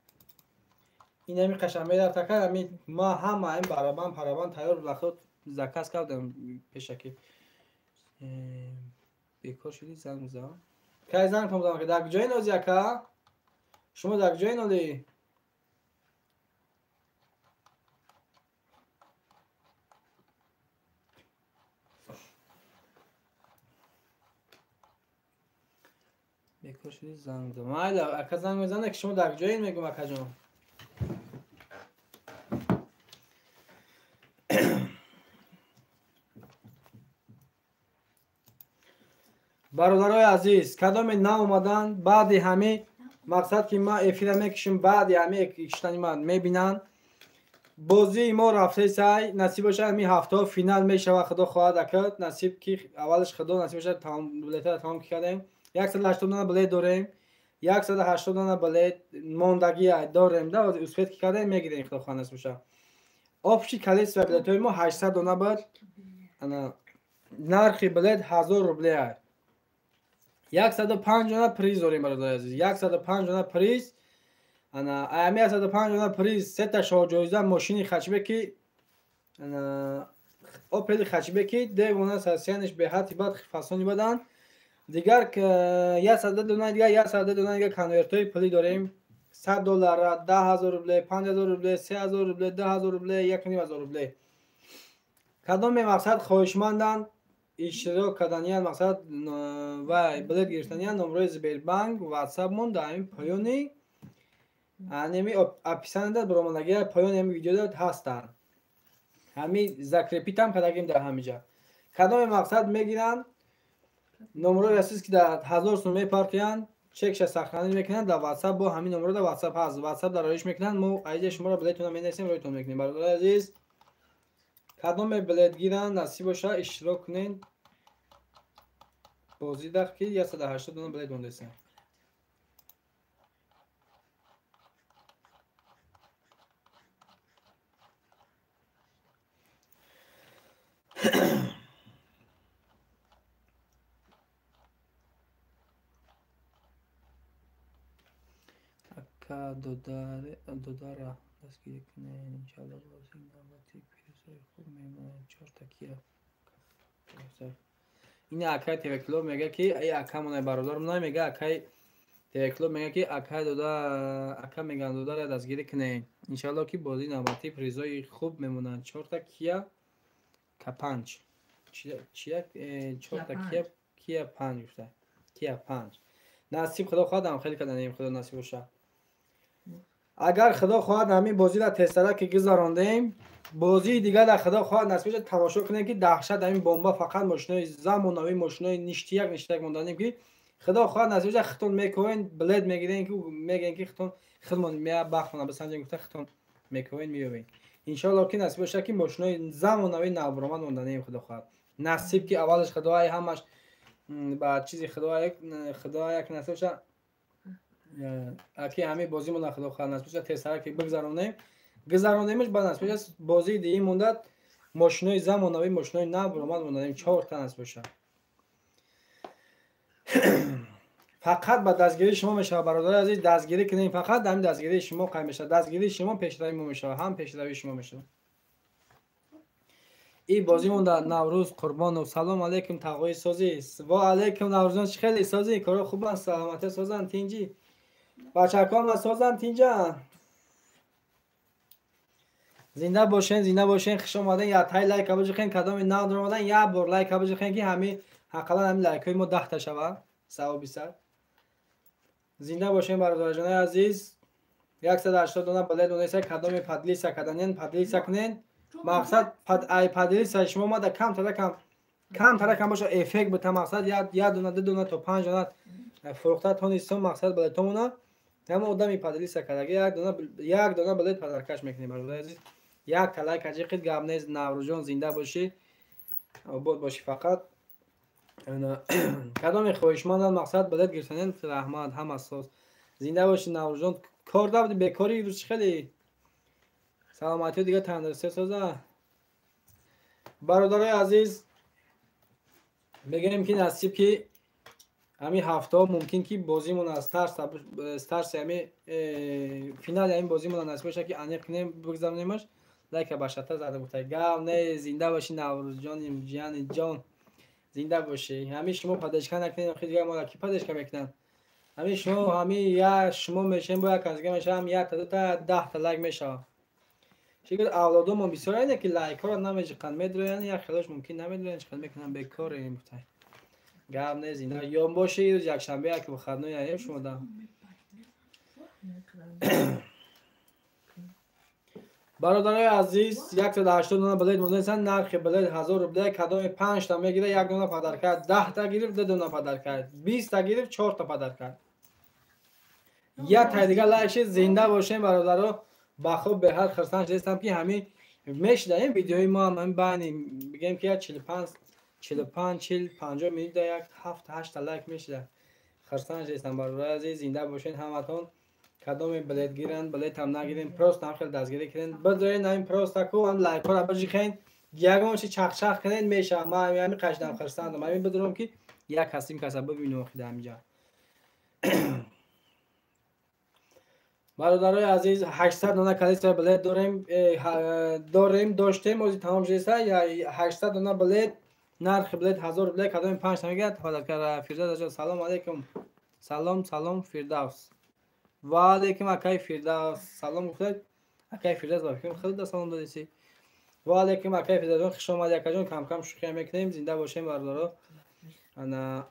Ин ҳами қашан мерафт ака, ҳами ма ҳама ҳами барабан парабан тайёр ба худ заказ кардам пешакӣ. Бекор шудӣ, занг бизан. Кай занг бизанам? Дар куҷои нози ака? Шумо дар куҷои ноли? Бекор шудӣ, занг бизан. Майли ака, занг мезанад ки шумо дар куҷоед, мегӯм акаҷон. Бародарои азиз, кадоме наомаданд, баъди ҳами мақсад ки ман эфира мекушам, баъди ҳами киштани ман мебинанд. Бозии мо рафтаи сай, насиб бошад ҳами ҳафтаҳо финал мешавад, худо хоҳад ака, насиб ки аввалаш худо насиб бошад, билетаро тамом ки кардем. 180 дона билет дорем, 180 дона билет мондагӣ дорем, да успед ки кардем мегирем, худо хоҳад насиб бошад. Общий количество билетҳои мо 800 дона буд. Ана нархи билет 1000 рубле аст. 105 дона приз дорем, бародари азиз. 105 дона приз. Ана ами 105 дона приз сета шоҳҷоиза мошини хачбеки, ана Опели хачбеки девона сасияниш беҳад бад фасони бадан. Дигар 102 дона дигар 102 дона дигар конвертҳои пулӣ дорем. 100 доллар, 10000 рубле, 5000 рубле, 3000 рубле, 10000 рубле, 1500 рубле. Кадоме мақсад хоҳишманданд иштирок карданиян мақсад ва билет гирифтаниян, номрои Сбербанк WhatsApp-мон дар ҳамин поёни ҳамин описанида баромадагия поёни ҳамин видеода ҳастанд. Ҳамин закрепитам кардагим дар ҳамин ҷа. Кадоме мақсад мегиранд, номрои расист ки дар 1000 сум мепартоянд, чекша сохранӣ мекунанд дар WhatsApp, бо ҳамин номро дар WhatsApp ҳаст. WhatsApp дар роиш мекунанд, мо айҷа шуморо билетона менависем, роитон мекунем. Бародари азиз, кадоме билет гиранд, насиб боша иштирок кунед. Бозӣ дах ки 180 дона билет мондесем. Ака додара дастгирӣ кунед, иншалло бозии навбатӣ пирӯзаи хуб мемонад. Чорта Кия. Ин акай ТВ Клуб мега ки ай акамонай бародармонай мега, акай ТВ Клуб мега ки акай дода ака меган додара дастгирӣ кунед, иншалло ки бозии навбатӣ призои хуб мемонанд. Чорта Кия К5. Чия чорта Кия Кия 5 гуфта. Кия 5. Насиб худо хоҳад ҳам хеле карданем, худо насиб боша. Агар худо хоҳад ҳамин бозиро тезтара ки гузарондем, бозии дигар дар худо хоҳад насиб бошад тамошо кунем ки даҳшат ҳамин бомба фақат мошинои замонавӣ, мошинои ништияк ништияк монданем ки худо хоҳад насиб бошад хитон мекӯвен, билет мегирем ки мегӯем ки хитон худмон мея бахтмона бисанҷем гуфта хитон мекӯвен меёбем. Иншоалло ки насиб бошад ки мошинои замонавӣ навбаромад монданем худо хоҳад. Насиб ки аввалаш худоай ҳамаш ба чизи худоай худоай насиб бошад аки ҳамин бозимона худо хоҳад насиб бошад тезтара ки бигзаронем, гузаронемаш ба насиб бошад бозии дигӣ мондад мошинои замонавӣ, мошинои нав баромад монданем чорта насиб бошад. Фақат ба дастгирии шумо мешавад, бародари азиз, дастгирӣ кунем, фақат ҳамин дастгирии шумо қайм мешавад. Дастгирии шумо пешравии мо мешавад, ҳам пешравии шумо мешавад. И бозӣ монда Наврӯз Қурбонов. Салом алейкум тағои созӣ. Ва алейкум Наврӯзон, чӣ хеле созӣ? Коро хубанд, саломатӣ созанд, тинҷӣ. Бачакон ма созанд, тинҷанд. Зинда бошен, зинда бошен, хуш омаден. Я тай лайка бижихен, кадоми нав омадан, як бор лайка бижихен ки ҳамин ҳақалан ҳамин лайкҳои мо 10 та шавад. Савоби сад. Зинда бошен бародарҷонои азиз. 180 дона билет донеса, кадоми подлиса каданен, подлиса кунен. Мақсад ай подлиса шумо омада камтара кам камтара кам боша эффект бита, мақсад як дона, ду дона то 5 дона фурӯхта тонистон, мақсад билетомона. Ҳама одами подлиса кардаги як дона билет подаркаш мекунем, бародари азиз. Як та лайк аҷиқид, гап нест. Наврӯзҷон зинда бошӣ, обод бошӣ. Фақат кадоме хоҳишманданд мақсад билет гирифтанен, раҳмат, ҳама соз. Зинда бошӣ Наврӯзҷон. Кор набуди, бекорӣ рӯз чӣ хеле? Саломатиё дигар тандурустӣ соза. Бародарои азиз, мегӯем ки насиб ки ҳамин ҳафтаҳо мумкин ки бозимон аз старси ҳамин финали ҳамин бозимон насиб бошад ки аниқ кунем, бигзаронемаш. Лайка ба шата зада гуфта. Гап не, зинда бошӣ Наврӯзҷони ҷияни ҷон. Зинда бошӣ. Ҳамин шумо падешка накунед, охи дигар моро ки падешка мекунанд? Ҳамин шумо, ҳамин я шумо мешем, бо як кас дига мешавам, як та, ду та, 10 та лайк мешавад. Чӣ гуфт авлодомон бисёр айне ки лайкҳоро намеҷиқанд, медроянд, як хелош мумкин намедроянд, чиқанд мекунанд, бекорем гуфта. Гап не, зинда ём бошӣ, рӯз якшанбе як выходной аем шумо да. Бародарои азиз, 180 дона билет монданисан, нархи билет 1000 рубле, кадоми 5 та мегира, як дона подарка, 10 та гирифт, 2 дона подарка, 20 та гирифт, 4 та подарка. Як тай дигар лайк шид, зинда бошем бародаро. Ба хуб беҳад хурсанд шудастам ки ҳамин мешидаем видеои мо ҳам ҳамин байни бигем ки як 45 45 40 50 минута як 7 8 та лайк мешида. Хурсанд шудастам бародарои азиз, зинда бошед ҳаматон. Кадоме билет гиранд, билет ҳам нагирен, просто ҳам хел дастгирӣ кунен. Бидорен ҳамин просто ку ҳам лайкҳоро бижихен, ягон чи чахчах кунен мешавад. Ман ҳамин қашдам хурсандам. Ҳамин бидорам ки як ҳастим каса бибинем охида ҳаминҷа. Бародарои азиз, 800 дона количество билет дорем, доштем, ози тамом шудааст. 800 дона билет, нархи билет 1000 рубле, кадоми 5 та мегирад. Фадакара Фирдавс ҷон, салом алейкум. Салом, салом Фирдавс. Ва алейкум акай Фирдавс. Салом гуфтед. Акай Фирдавс ба фикрам хеле салом додисӣ. Ва алейкум акай Фирдавс ҷон, хуш омадед акаҷон. Кам-кам шӯхӣ мекунем. Зинда бошем бародаро. Ана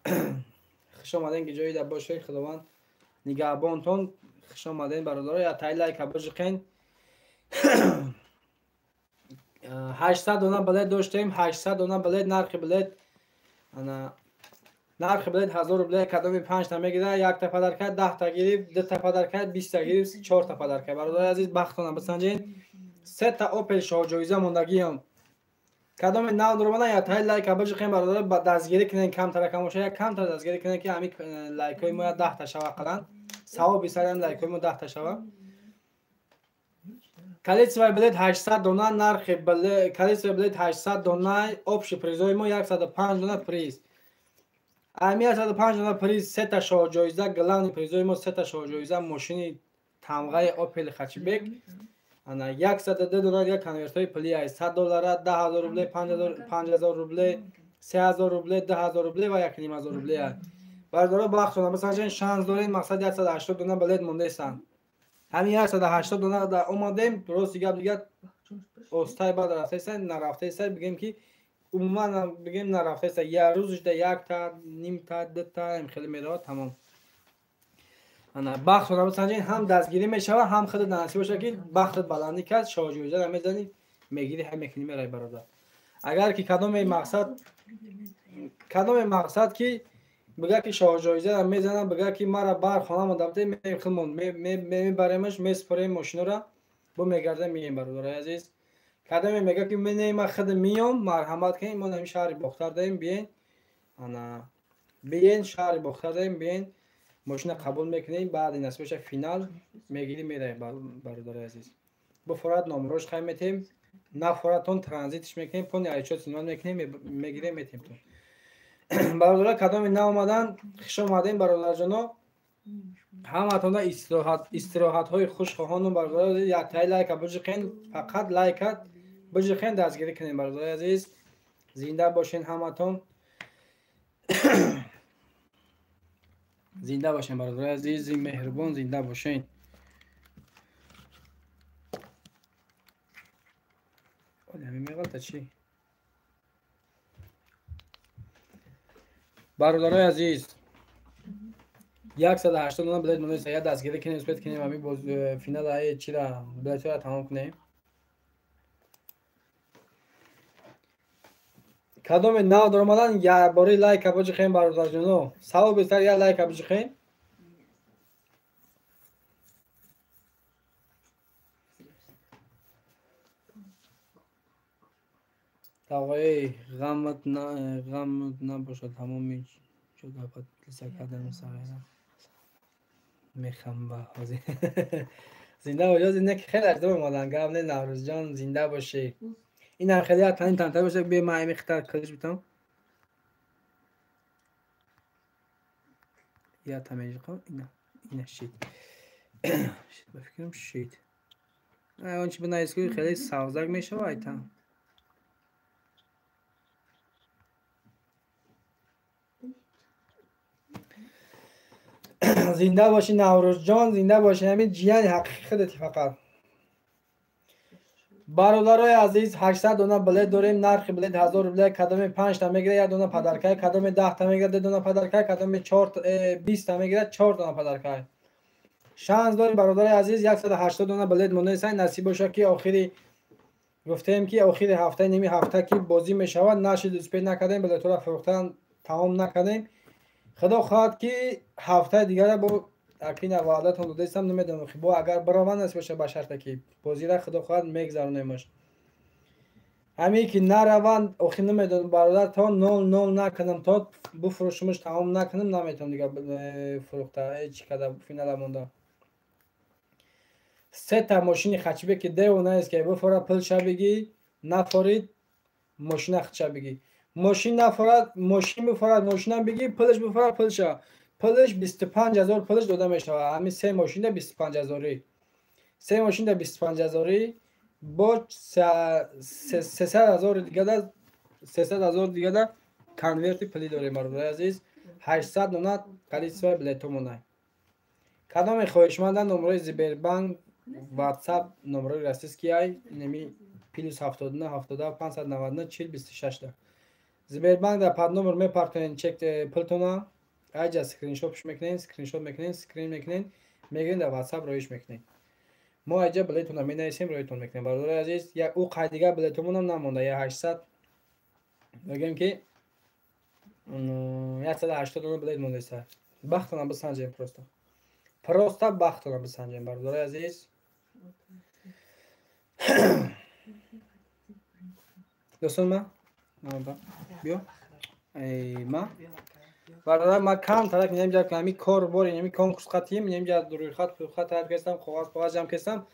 хуш омадем ки ҷои да бошед, Худованд нигаҳбонтон. Хуш омадем бародаро. Я тай лайка бижиқен. 800 дона билет доштем, 800 дона билет, нархи билет ана нархи билет 1000 рубле, кадоми 5 та мегирад, 1 та падарка, 10 та гирифт, 2 та падарка, 20 та гирифт, 4 та падарка. Бародари азиз, бахтона бисанҷед. 3 та Opel шоҳҷоиза мондагиам. Кадоми нав дуромада я тай лайка бижиқен бародаро, ба дастгирӣ кунен, камтара кам бошад, як камтар дастгирӣ кунен ки ҳамин лайкҳои мо 10 та шава қалан. Савоби сарам лайкҳои мо 10 та шава. Количество билет 800 дона, нархи билет, количество билет 800 дона, общий призои мо 105 дона приз. Ами 105 дона приз, 3 та шоҳҷоиза, главный призои мо 3 та шоҳҷоиза, мошини тамғаи Opel Hatchback. Ана 102 дона дигар конвертҳои пулӣ аст. 100 доллара, 10000 рубле, 5000 рубле, 3000 рубле, 10000 рубле ва 1500 рубле аст. Бародаро, бахтона бисанҷен, шанс дорем, мақсад 180 дона билет мондаистанд. Ҳамин 180 дона да омадем, рости гап дигар остай баъд рафтаистанд, нарафтаистанд, бигем ки умуман бигем нарафтаистанд. Я рӯзашда якта, нимта, дута ҳам хеле меравад, тамом. Ана бахтона бисанҷен, ҳам дастгирӣ мешавад, ҳам худат насиб бошад ки бахтат баландӣ кард, шоҳҷоизаро мезанӣ, мегирӣ, ҳам мекунӣ, меравӣ бародар. Агар ки кадоме мақсад ки бигӯяд ки шоҳҷоизаро мезанам, бигӯяд ки мара бар хонамон дафта мехилмон, мебаремаш, месупорем мошинора, бо мегардем, меем бародарои азиз. Кадоме мегӯяд ки не, ман худ миём, марҳамат кунед, мо ҳамин шаҳри Бохтар даем, биен. Ана биен, шаҳри Бохтар даем, биен, мошина қабул мекунем, баъди насиб бошад финал мегирем, меравем бародарои азиз. Бо форат номрош хай метем, на форатон транзитш мекунем, пони айчот синван мекунем, мегирем, метем тон. Бародаро, кадоми наомадан, хуш омадем бародарҷоно. Ҳаматонда истироҳатҳои хуш хоҳонум бародаро. Як тай лайка бижиқен, фақат лайка бижиқен, дастгирӣ кунем бародарои азиз. Зинда бошен ҳаматон. Зинда бошен бародарои азиз, меҳрубон, зинда бошен. Ҳамин меғалта чӣ? Бародарои азиз, 180 дона билет мондаист. Я дастгирӣ кунем, успед кунем, ҳамин боз финал чира билетҳоро тамом кунем. Кадоме нав даромадан, як бори лайка бижиқем бародарҷоно. Савоби сар як лайка бижиқем. Тағои ғамат набошад, тамоми ҷо подписа кардам сағира. Мехам ба ҳозир. Зинда бош, зинда ки хеле аз дур омадан. Гап не, Наврӯзҷон, зинда бошӣ. Ин ҳам хеле танин тантар бошад, бе ман ҳамин хитар калиш битам. Я тамежиқам, ина шид. Шид, ба фикрам шид. Он чи бинавис ки хеле савзак мешавад айтам. Зинда бошӣ Наврӯзҷон, зинда бошӣ, ҳамин ҷияни ҳақиқи худати фақат. Бародарои азиз, 800 дона билет дорем, нархи билет 1000 рубле, кадоме 5 та мегирад, 1 дона падаркай, кадоме 10 та мегирад, 2 дона падаркай, кадоме 20 та мегирад, 4 дона падаркай. Шанс дорем бародарои азиз, 180 дона билет мондаист. Насиб бошад ки охири гуфтем ки охири ҳафта, ними ҳафта ки бозӣ мешавад, нашид успед накардем, билетҳоро фурӯхтан тамом накардем. Худо хоҳад ки ҳафтаи дигара бо акина ваъдатон додаистам, намедонам бо агар барованд насиб бошад ба шарте ки бозира худо хоҳад мегзаронемаш. Ҳамин ки нараванд, охир намедонам бародар, то 0-0 накунам, то буфурӯшумаш тамом накунам, наметавонам дигар фурӯхта, ҳеҷ када финала монда. Сета мошини Хачибеки девонаест ки бифора пулша бигӣ, нафорид мошина хича бигӣ. Мошин нафорад, мошин бифорад, мошина бигӣ, пулш бифорад, пулша. Пулш 25 000 пулш дода мешавад. Ҳамин се мошинда 25 000. Се мошинда 25 000 бо 300 000 дигада, 300 000 дигада конверти пулӣ дорем, бародари азиз. 800 дона количество билетомонай. Кадоме хоҳишманда номерои Сбербанк, WhatsApp номерои российский ай, инами +79 77 599 40 26 да. Сбербанк да под номер мепартонен чек пултона, айҷа скриншот мекунен, скриншот мекунен, скрин мекунен, мегирен дар WhatsApp роиш мекунен. Мо айҷа билетона менависем, роитон мекунем. Бародари азиз, як ӯ қай дигар билетомонам намонда, я 800 мегӯем ки 180 дона билет мондаиста. Бахтона бисанҷем просто. Просто бахтона бисанҷем, бародари азиз. Достон ма? Биё. Эй, ма? Бародар, ма кам тарак инамҷа ҳами кор бор, инами конкурс қатием, инамҷа рӯйхат, пӯйхат тайёр кардам, коғаз коғаз ҷамъ кардам.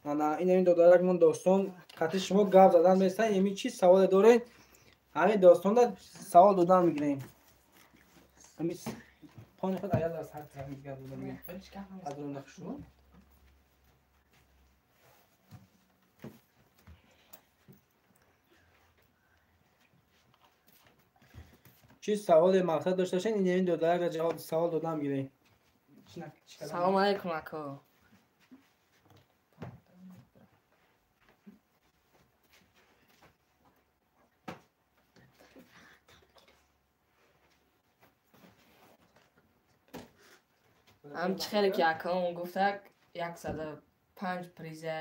Ана инами додаракмон достон қати шумо гап задан местан, ими чӣ саволе доред? Ҳамин достонда савол додан мегирем. Ҳами пони худ аял аз ҳар тараф гап додан мегирем. Аз рӯ шумо. Чӣ саволе мақсад дошта бошед, ин додаракро ҷавоб савол додан мегирем. Салом алейкум, ако. Ҳам чӣ хеле ки акаон гуфтак, 105 приза,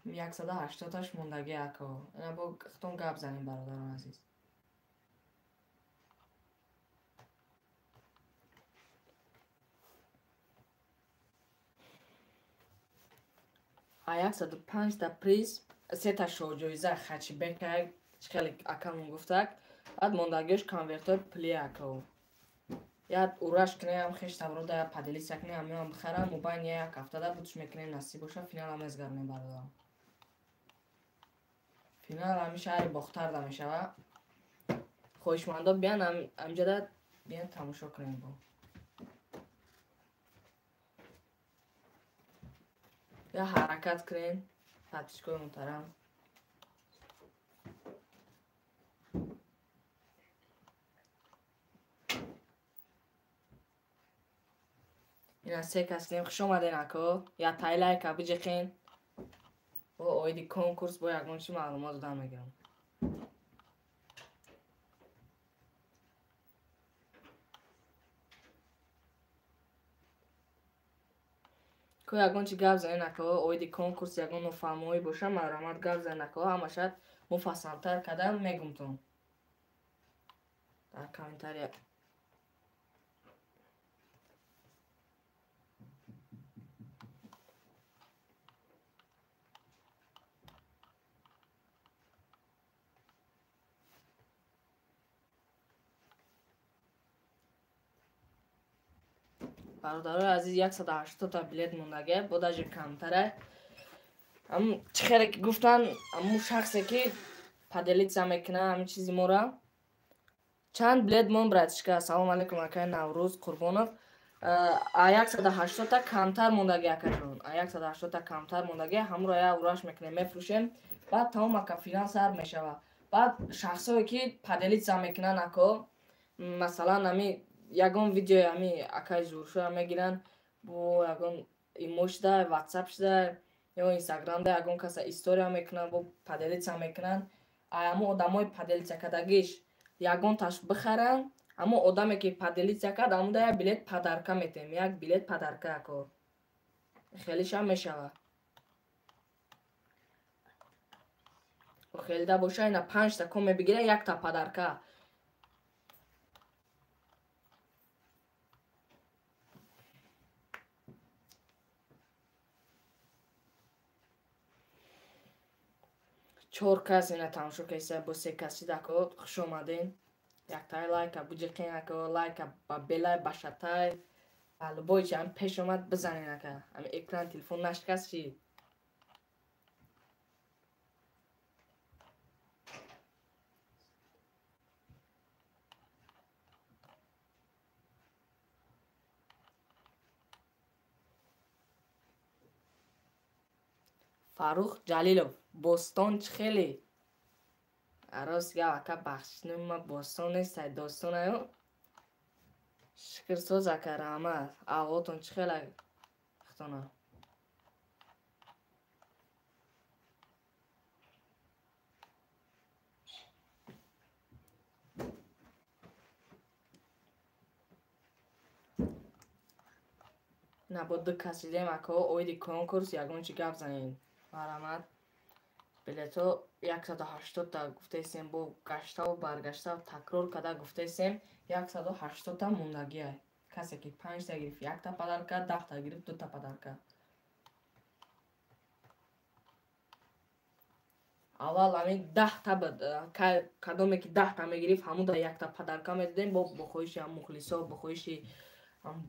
180-таш мондагӣ, ако. Ина бо худтон гап занем, бародарон азиз. А 105-та приз, сета шоҳҷоиза Хачибека, чӣ хеле акамон гуфтак, баъд мондагиёш конвертҳои пули, ако. Як ураш кунем, хеш таврода поделиться кунем, ҳамеам бихарам, мобайни як ҳафтада бутш мекунем, насиб боша, финал мезгарнем, бародарон. Финал ҳами шаҳри Бохтарда мешава. Хоҳишмандо биян ҳамҷода, биян тамошо кунем бо. Я ҳаракат кунем, подписчикои муҳтарам. Ина се кас кунем, хуш омаден, ако. Я тай лайка биҷиқен. Бо оиди конкурс бо ягон чи маълумот додан мегирам. Ко ягон чи гап занен, ако, оиди конкурс ягон нофаҳмоӣ боша, марҳамат гап занен, ако, ҳамаша муфассалтар кардан мегумтон. Дар комментария. Бародарои азиз, 180-та билет мондагӣ, бо даже камтара. Ам чӣ хеле ки гуфтан, аму шахсе ки поделиться мекуна ҳамин чизи мора. Чанд билет мон, братишка? Салом алейкум, акай Наврӯз Қурбонов. А 180-та камтар мондагӣ, акаҷон. А 180-та камтар мондагӣ, ҳамуро я ураш мекунем, мефурӯшем. Баъд тамом, ака, финал сар мешава. Баъд шахсое ки поделиться мекунан, ако, масалан, ами ягон видеои ами акаи зуршоя мегиранд, бо ягон имо шуда, ватсап шуда ё инстаграмда ягон каса история мекунанд, бо поделиться мекунанд. А ҳамо одамои поделиться кардагиш ягонташ бихаранд, ҳамо одаме ки поделиться кард, ҳамуда як билет подарка метем, як билет подарка, ако. Хелишам мешава. Хелида боша, ина панҷта коме бигира, якта подарка. Чор кас ина тамошо кардиса, бо се кас шид, ако, хуш омаден. Яктай лайка буҷиқен, ако, лайка ба белай ба шатай. Любой чи ҳам пеш омад бизанен ака. Ҳами экран телефон нашикаст чи. Фаррух Ҷалилов, Бостон чӣ хеле? Рост гап ака, бахшиш, ма Бостон нестай, достонаю. Шукрсоз ака, раҳмат. Аҳволотон чӣ хеле хитона? На бо ду кас дидем ака, оиди конкурс ягон чи гап занед. Марҳамат. Билетҳо 180та гуфтаистем, бо гаштаву баргаштаву такрор карда гуфтаистем, 180та мондагиай. Касе ки 5та гирифт, якта подарка, 10та гирифт, дута подарка. Аввал ҳамин 10та буд, кадоме ки 10та мегирифт, ҳамуда якта подарка медодем, бо хоҳиши ҳам мухлисо, бо хоҳиши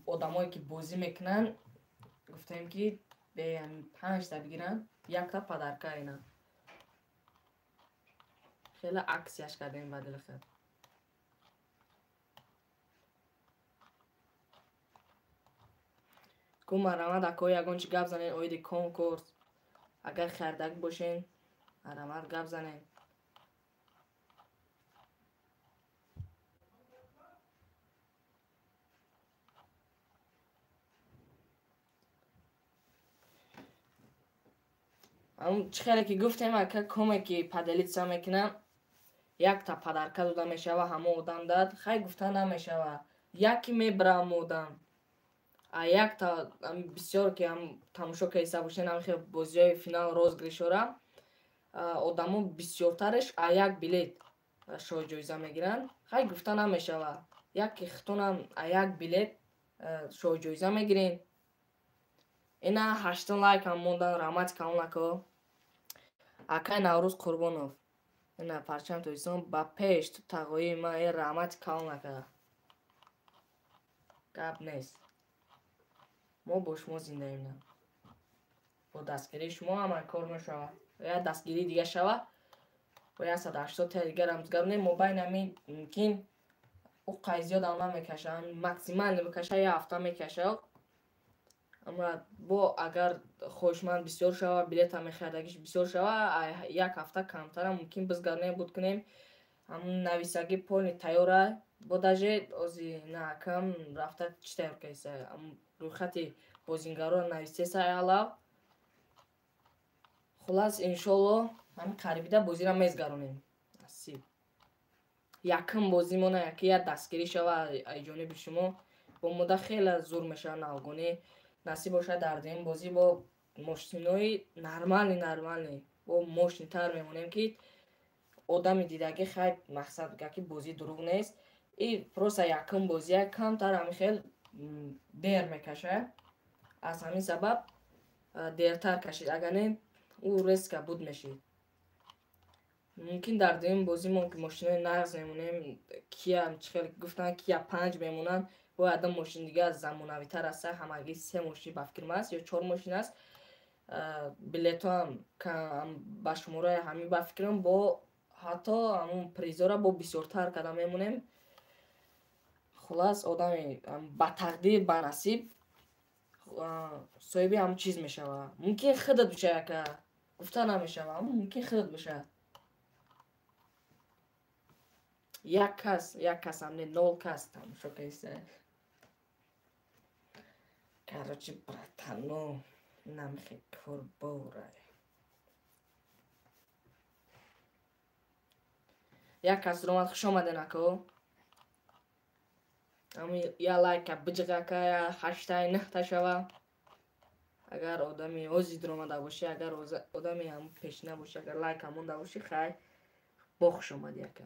одамое ки бозӣ мекунанд, гуфтем ки бе 5та бигиранд, якта подарка ина. Хеле аксияш кардем ба дили худ. Ку марҳамат ако, ягон чи гап занед оиди конкурс. Агар хардак бошен, марҳамат гап занед. Чӣ хеле ки гуфтем ака, коме ки поделиться мекунам, якта подарка дода мешава ҳамон одам дад. Хай гуфта намешава, яке мебара ҳамон одам. А якта бисёр ки ҳам тамошо кардиста бошен, ҳам хел бозиҳои финал розыгрышора, одамо бисёртараш а як билет шоҳҷоиза мегиранд. Хай гуфта намешава, яке хитонам а як билет шоҳҷоиза мегирем. Ина 8 лайк ҳам мондан, раҳмати калон ако. Акай Наврӯз Қурбонов, ина парчами Тоҷикистон ба пеш, ту тағоии ман, э раҳмати калон ака. Гап нест, мо бо шумо зиндаем. Бо дастгирии шумо ҳама кор мешавад. Як дастгирии дига шава, бо 180 та дигар рамзгар нем, мо байни ҳамин мумкин ӯ қай зиёдам намекаша, максимально мекаша, як ҳафта мекаша. Аммо бо агар хоҳишманд бисёр шава, билета мехаридагиш бисёр шава, як ҳафта камтара мумкин бизгарнем, буд кунем. Ҳамун нависагӣ полни тайёра, бо даже ози на акам рафта чӣ тайёр кардиса, рӯйхати бозингарро нависеса алав. Хулас, иншолло ҳамин қарибида бозиро мезгаронем. Насиб. Якум бозимона яке як дастгирӣ шава ай ҷониби шумо, бо мода хеле зур мешава навгонӣ. Насиб бошад дар дуюм бозӣ бо мошинои нормални нормални, бо мошинтар мемонем ки одами дидагӣ хай мақсад га ки бозӣ дурӯғ нест. И просто якум бозия камтар ҳамин хел дер мекаша. Аз ҳамин сабаб дертар кашид, агар не ӯ резка буд мешид. Мумкин дар дуюм бозӣ мо мошинои нағз мемонем, Кия чӣ хел гуфтанд, Кия 5 мемонанд, бо одам мошин дигар замонавитар аст, ҳамагӣ 3 мошин ба фикрам аст ё 4 мошин аст. Билетҳо ҳам ба шумораи ҳамин ба фикрам, бо ҳатто ҳамун призора бо бисёртар карда мемонем. Хулас, одами ба тақдир, ба насиб соҳиби ҳамун чиз мешавад. Мумкин худат бошад ака, гуфта намешавад, мумкин худат бошад. Як кас, як кас ҳам не, 0 кас тамошо кардиста. Короче, братано, намехе кор бора. Як кас омад, хуш омаден ако. Ами я лайка биҷиқ ака, я 8та 9та шава. Агар одами ози дуромада бошӣ, агар одами ҳам пешина бошӣ, агар лайка монда бошӣ, хай бо хуш омадӣ ака.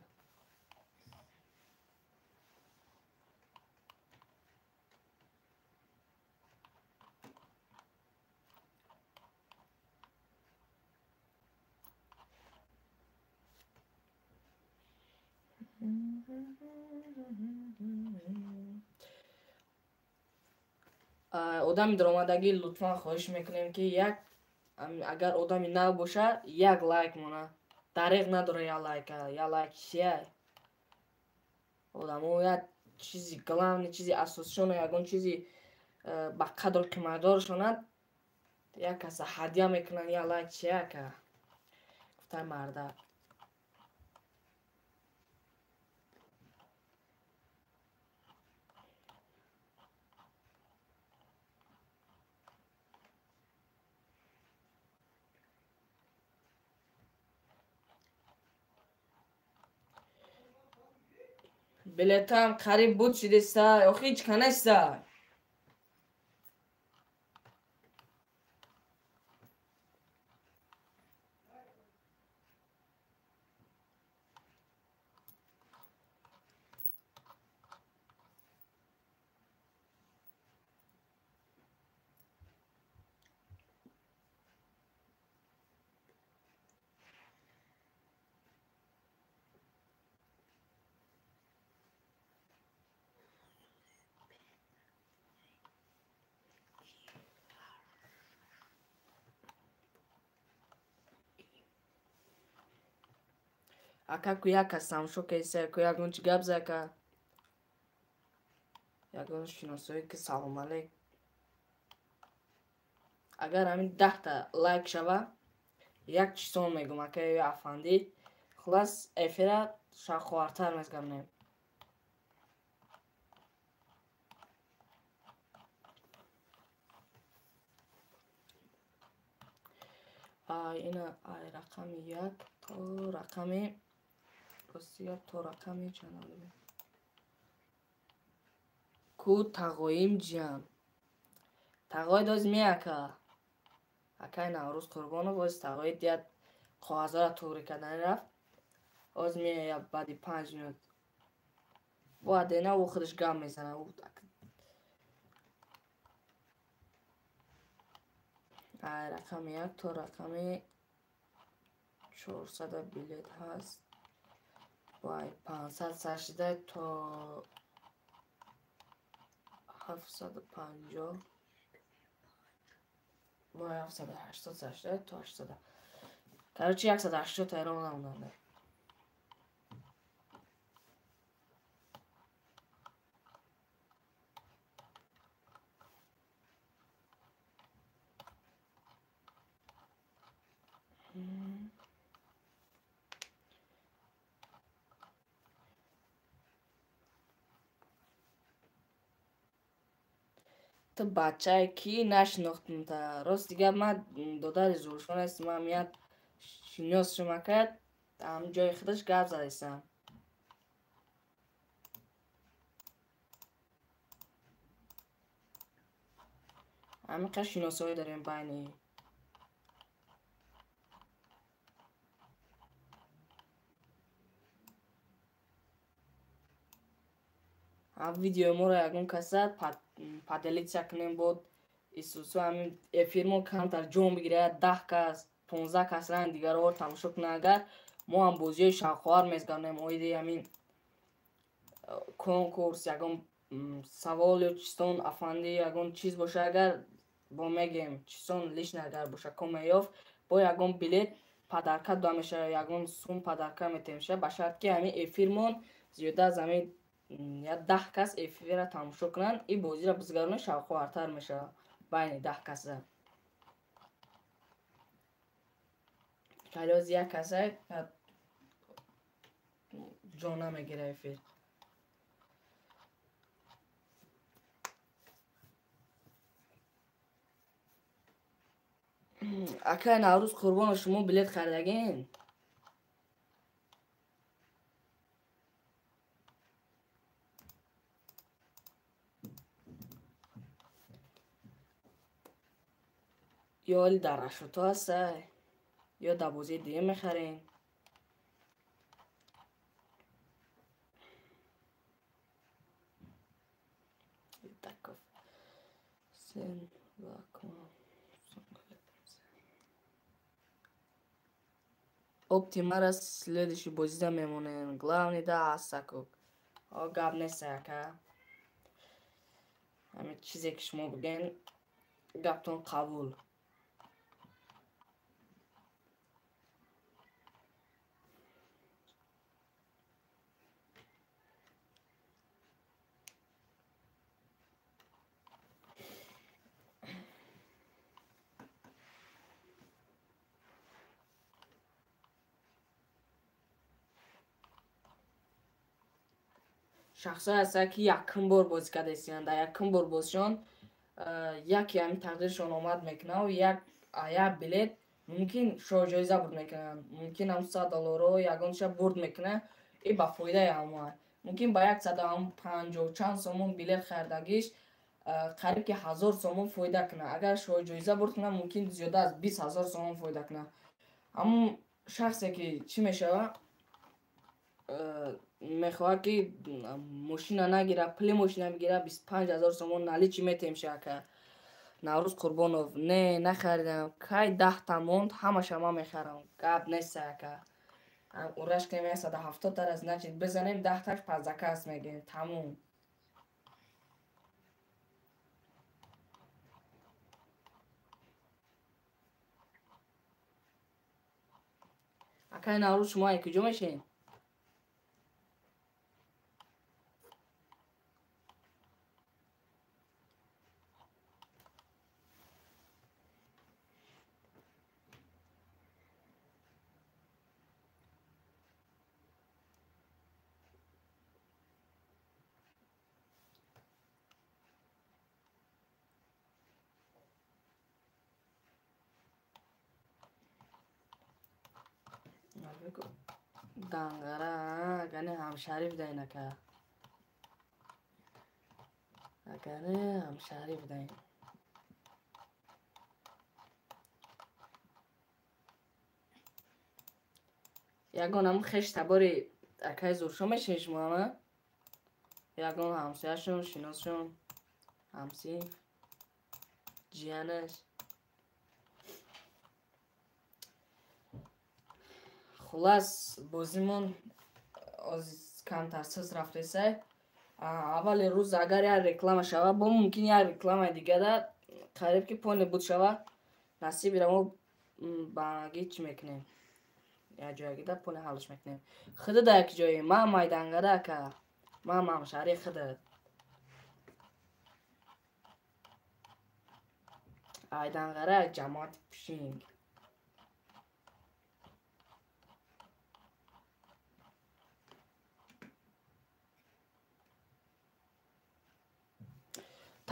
Одами даромадагӣ лутфан хоҳиш мекунем, ки як агар одами нав боша, як лайк мона. Дареғ надора як лайка, як лайк чия? Одамо як чизи главный, чизи асосишона, ягон чизи ба қадру қиматдоршона як каса ҳадя мекунанд, як лайк чия ка? Гуфтай мардак. Билетам қариб буд шидеста, охи ҳеҷ канаста. Ака ку як кас тамошо кеса, ку ягон чи гап зака. Ягон шиносоӣ ки салом алейк. Агар ҳамин 10та лайк шава, як чисон мегум ака ё афандӣ. Хулас эфира шаховартар мезгамнем. Ина ай рақами 1 то рақами ростига то рақами чанд бибин. Ку тағоим ҷиям. Тағои доз меака. Акай Наврӯз Қурбонов оз тағои дият коғазҳоро туғри кардани рафт. Оз меояд баъди 5 минут. Бо адена ӯ худаш гап мезанад. Ай рақами 1 то рақами 400 билет ҳаст. Вай 500 сар шида то 750. Вай 780 сар шида то 800. Короче 180 тайрон намонда. Ту бачае ки нашинохтум-та. Рости гап ман додари зуршон ҳастам, ман як шинос шума кард, ҳам ҷои худаш гап задастам. Ҳамин қадр шиносоӣ дорем байни. Ҳам видеои моро ягон каса поделиться кунем бод исусу ҳамин эфир мо камтар ҷон бигирад, 10 кас, 15 кас ран дигарро тамошо кунанд. Агар мо ҳам бозиҳои шавқовар мезгардонем оиди ҳамин конкурс, ягон савол ё чистон афандӣ ягон чиз боша, агар бо мегем чистон лишне агар боша ком меёфт, бо ягон билет падарка дода мешавад, ягон сум падарка метем ша, ба шарт ки ҳамин эфирмон зиёда аз ҳамин я 10 кас эфирро тамошо кунанд, ин бозиро бизгаронем шавқовартар мешавад байни 10 каса. Калёз як каса ҷо намегира эфир. Акай Наврӯз Қурбонов, шумо билет харидагин? Ё ҳоли дар Рашото ҳастай, ё дар бозии дига мехарем. Оптимара следующий бозида мемонем. Главный да Асакук. О, гап нест ака. Ҳамин чизе ки шумо бигӯен, гаптон қабул. Шахсое ҳастанд, ки якум бор бозӣ кардаистиянд. Дар якум бор бозишон яке ҳамин тақдиршон омад мекунад, як билет мумкин шоҳҷоиза бурд мекунанд, мумкин ҳам 100 долларо ягонша бурд мекунад, и ба фоидаи ҳамоа. Мумкин ба 150 чанд сомон билет харидагиш қариб ки 1000 сомон фоида кунад. Агар шоҳҷоиза бурд кунад, мумкин зиёда аз 20 000 сомон фоида кунад. Ҳамун шахсе ки чӣ мешавад, мехоҳад ки мошина нагира, пули мошина бигира, 25 000 сомон наличи метем шака. Наврӯз Қурбонов: не, нахаридам. Кай 10та монд, ҳамаша ман мехарам. Гап нест ака. Ураш кунем 170 тара, значит бизанем 10таш пазакас мегирем. Тамом. Акай Наврӯз, шумо ай куҷо мешавед? Данғара, агане ҳамшаҳрӣ бидаин ака. Агане ҳамшаҳрӣ бидаин. Ягон ҳам хеш табори акаи Зуршо мешавед шумо ҳама? Ягон ҳамсояшон, шиносшон, ҳамсинф, ҷиянаш. Хулас, бозимон оз камтар сис рафтесай. Аввали рӯз агар як реклама шава, бо мумкин як рекламаи дигара қариб ки поне буд шава, насибира мо багӣ чӣ мекунем? Як ҷоягида поне ҳалш мекунем. Худо да як ҷое, ман майдангара ака. Ман ҳамшаҳри худо. Айданғара ҷамоати Пушинг.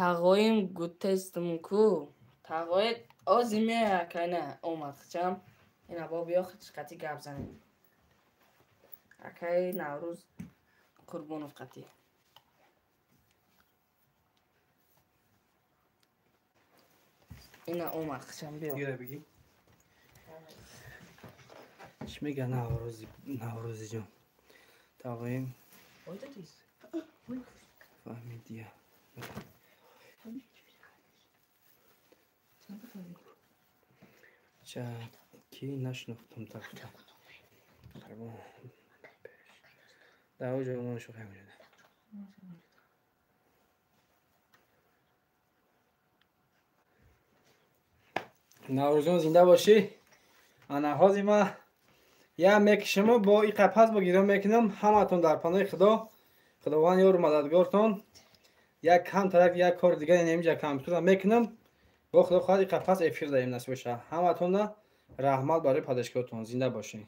Тағоим гутестм ку. Тағои ози меояд акай, на омад хичам. Ина бо биё хич қатӣ гап занем. Акай Наврӯз Қурбонов қатӣ. Ина омад хичам, биё. Гира бигӣ. Чӣ мега Наврӯзи, Наврӯзиҷон? Тағоим фаҳмидия. Ча ки нашинохтам тахта. Дар ҷои мо шӯхӣ мешуда. Наврӯзҷон, зинда бошӣ. Ана ҳозир ма як мекишаму бо и қапас бо гирё мекунам. Ҳаматон дар паноҳи Худо. Худованд ёру мададгортон. Як камтарак як кори дигар инҷа компютера мекунам. Бо Худо хоҳад и қапас эфир даем насиб боша. Ҳаматонда раҳмат барои падашкиҳотон. Зинда бошед.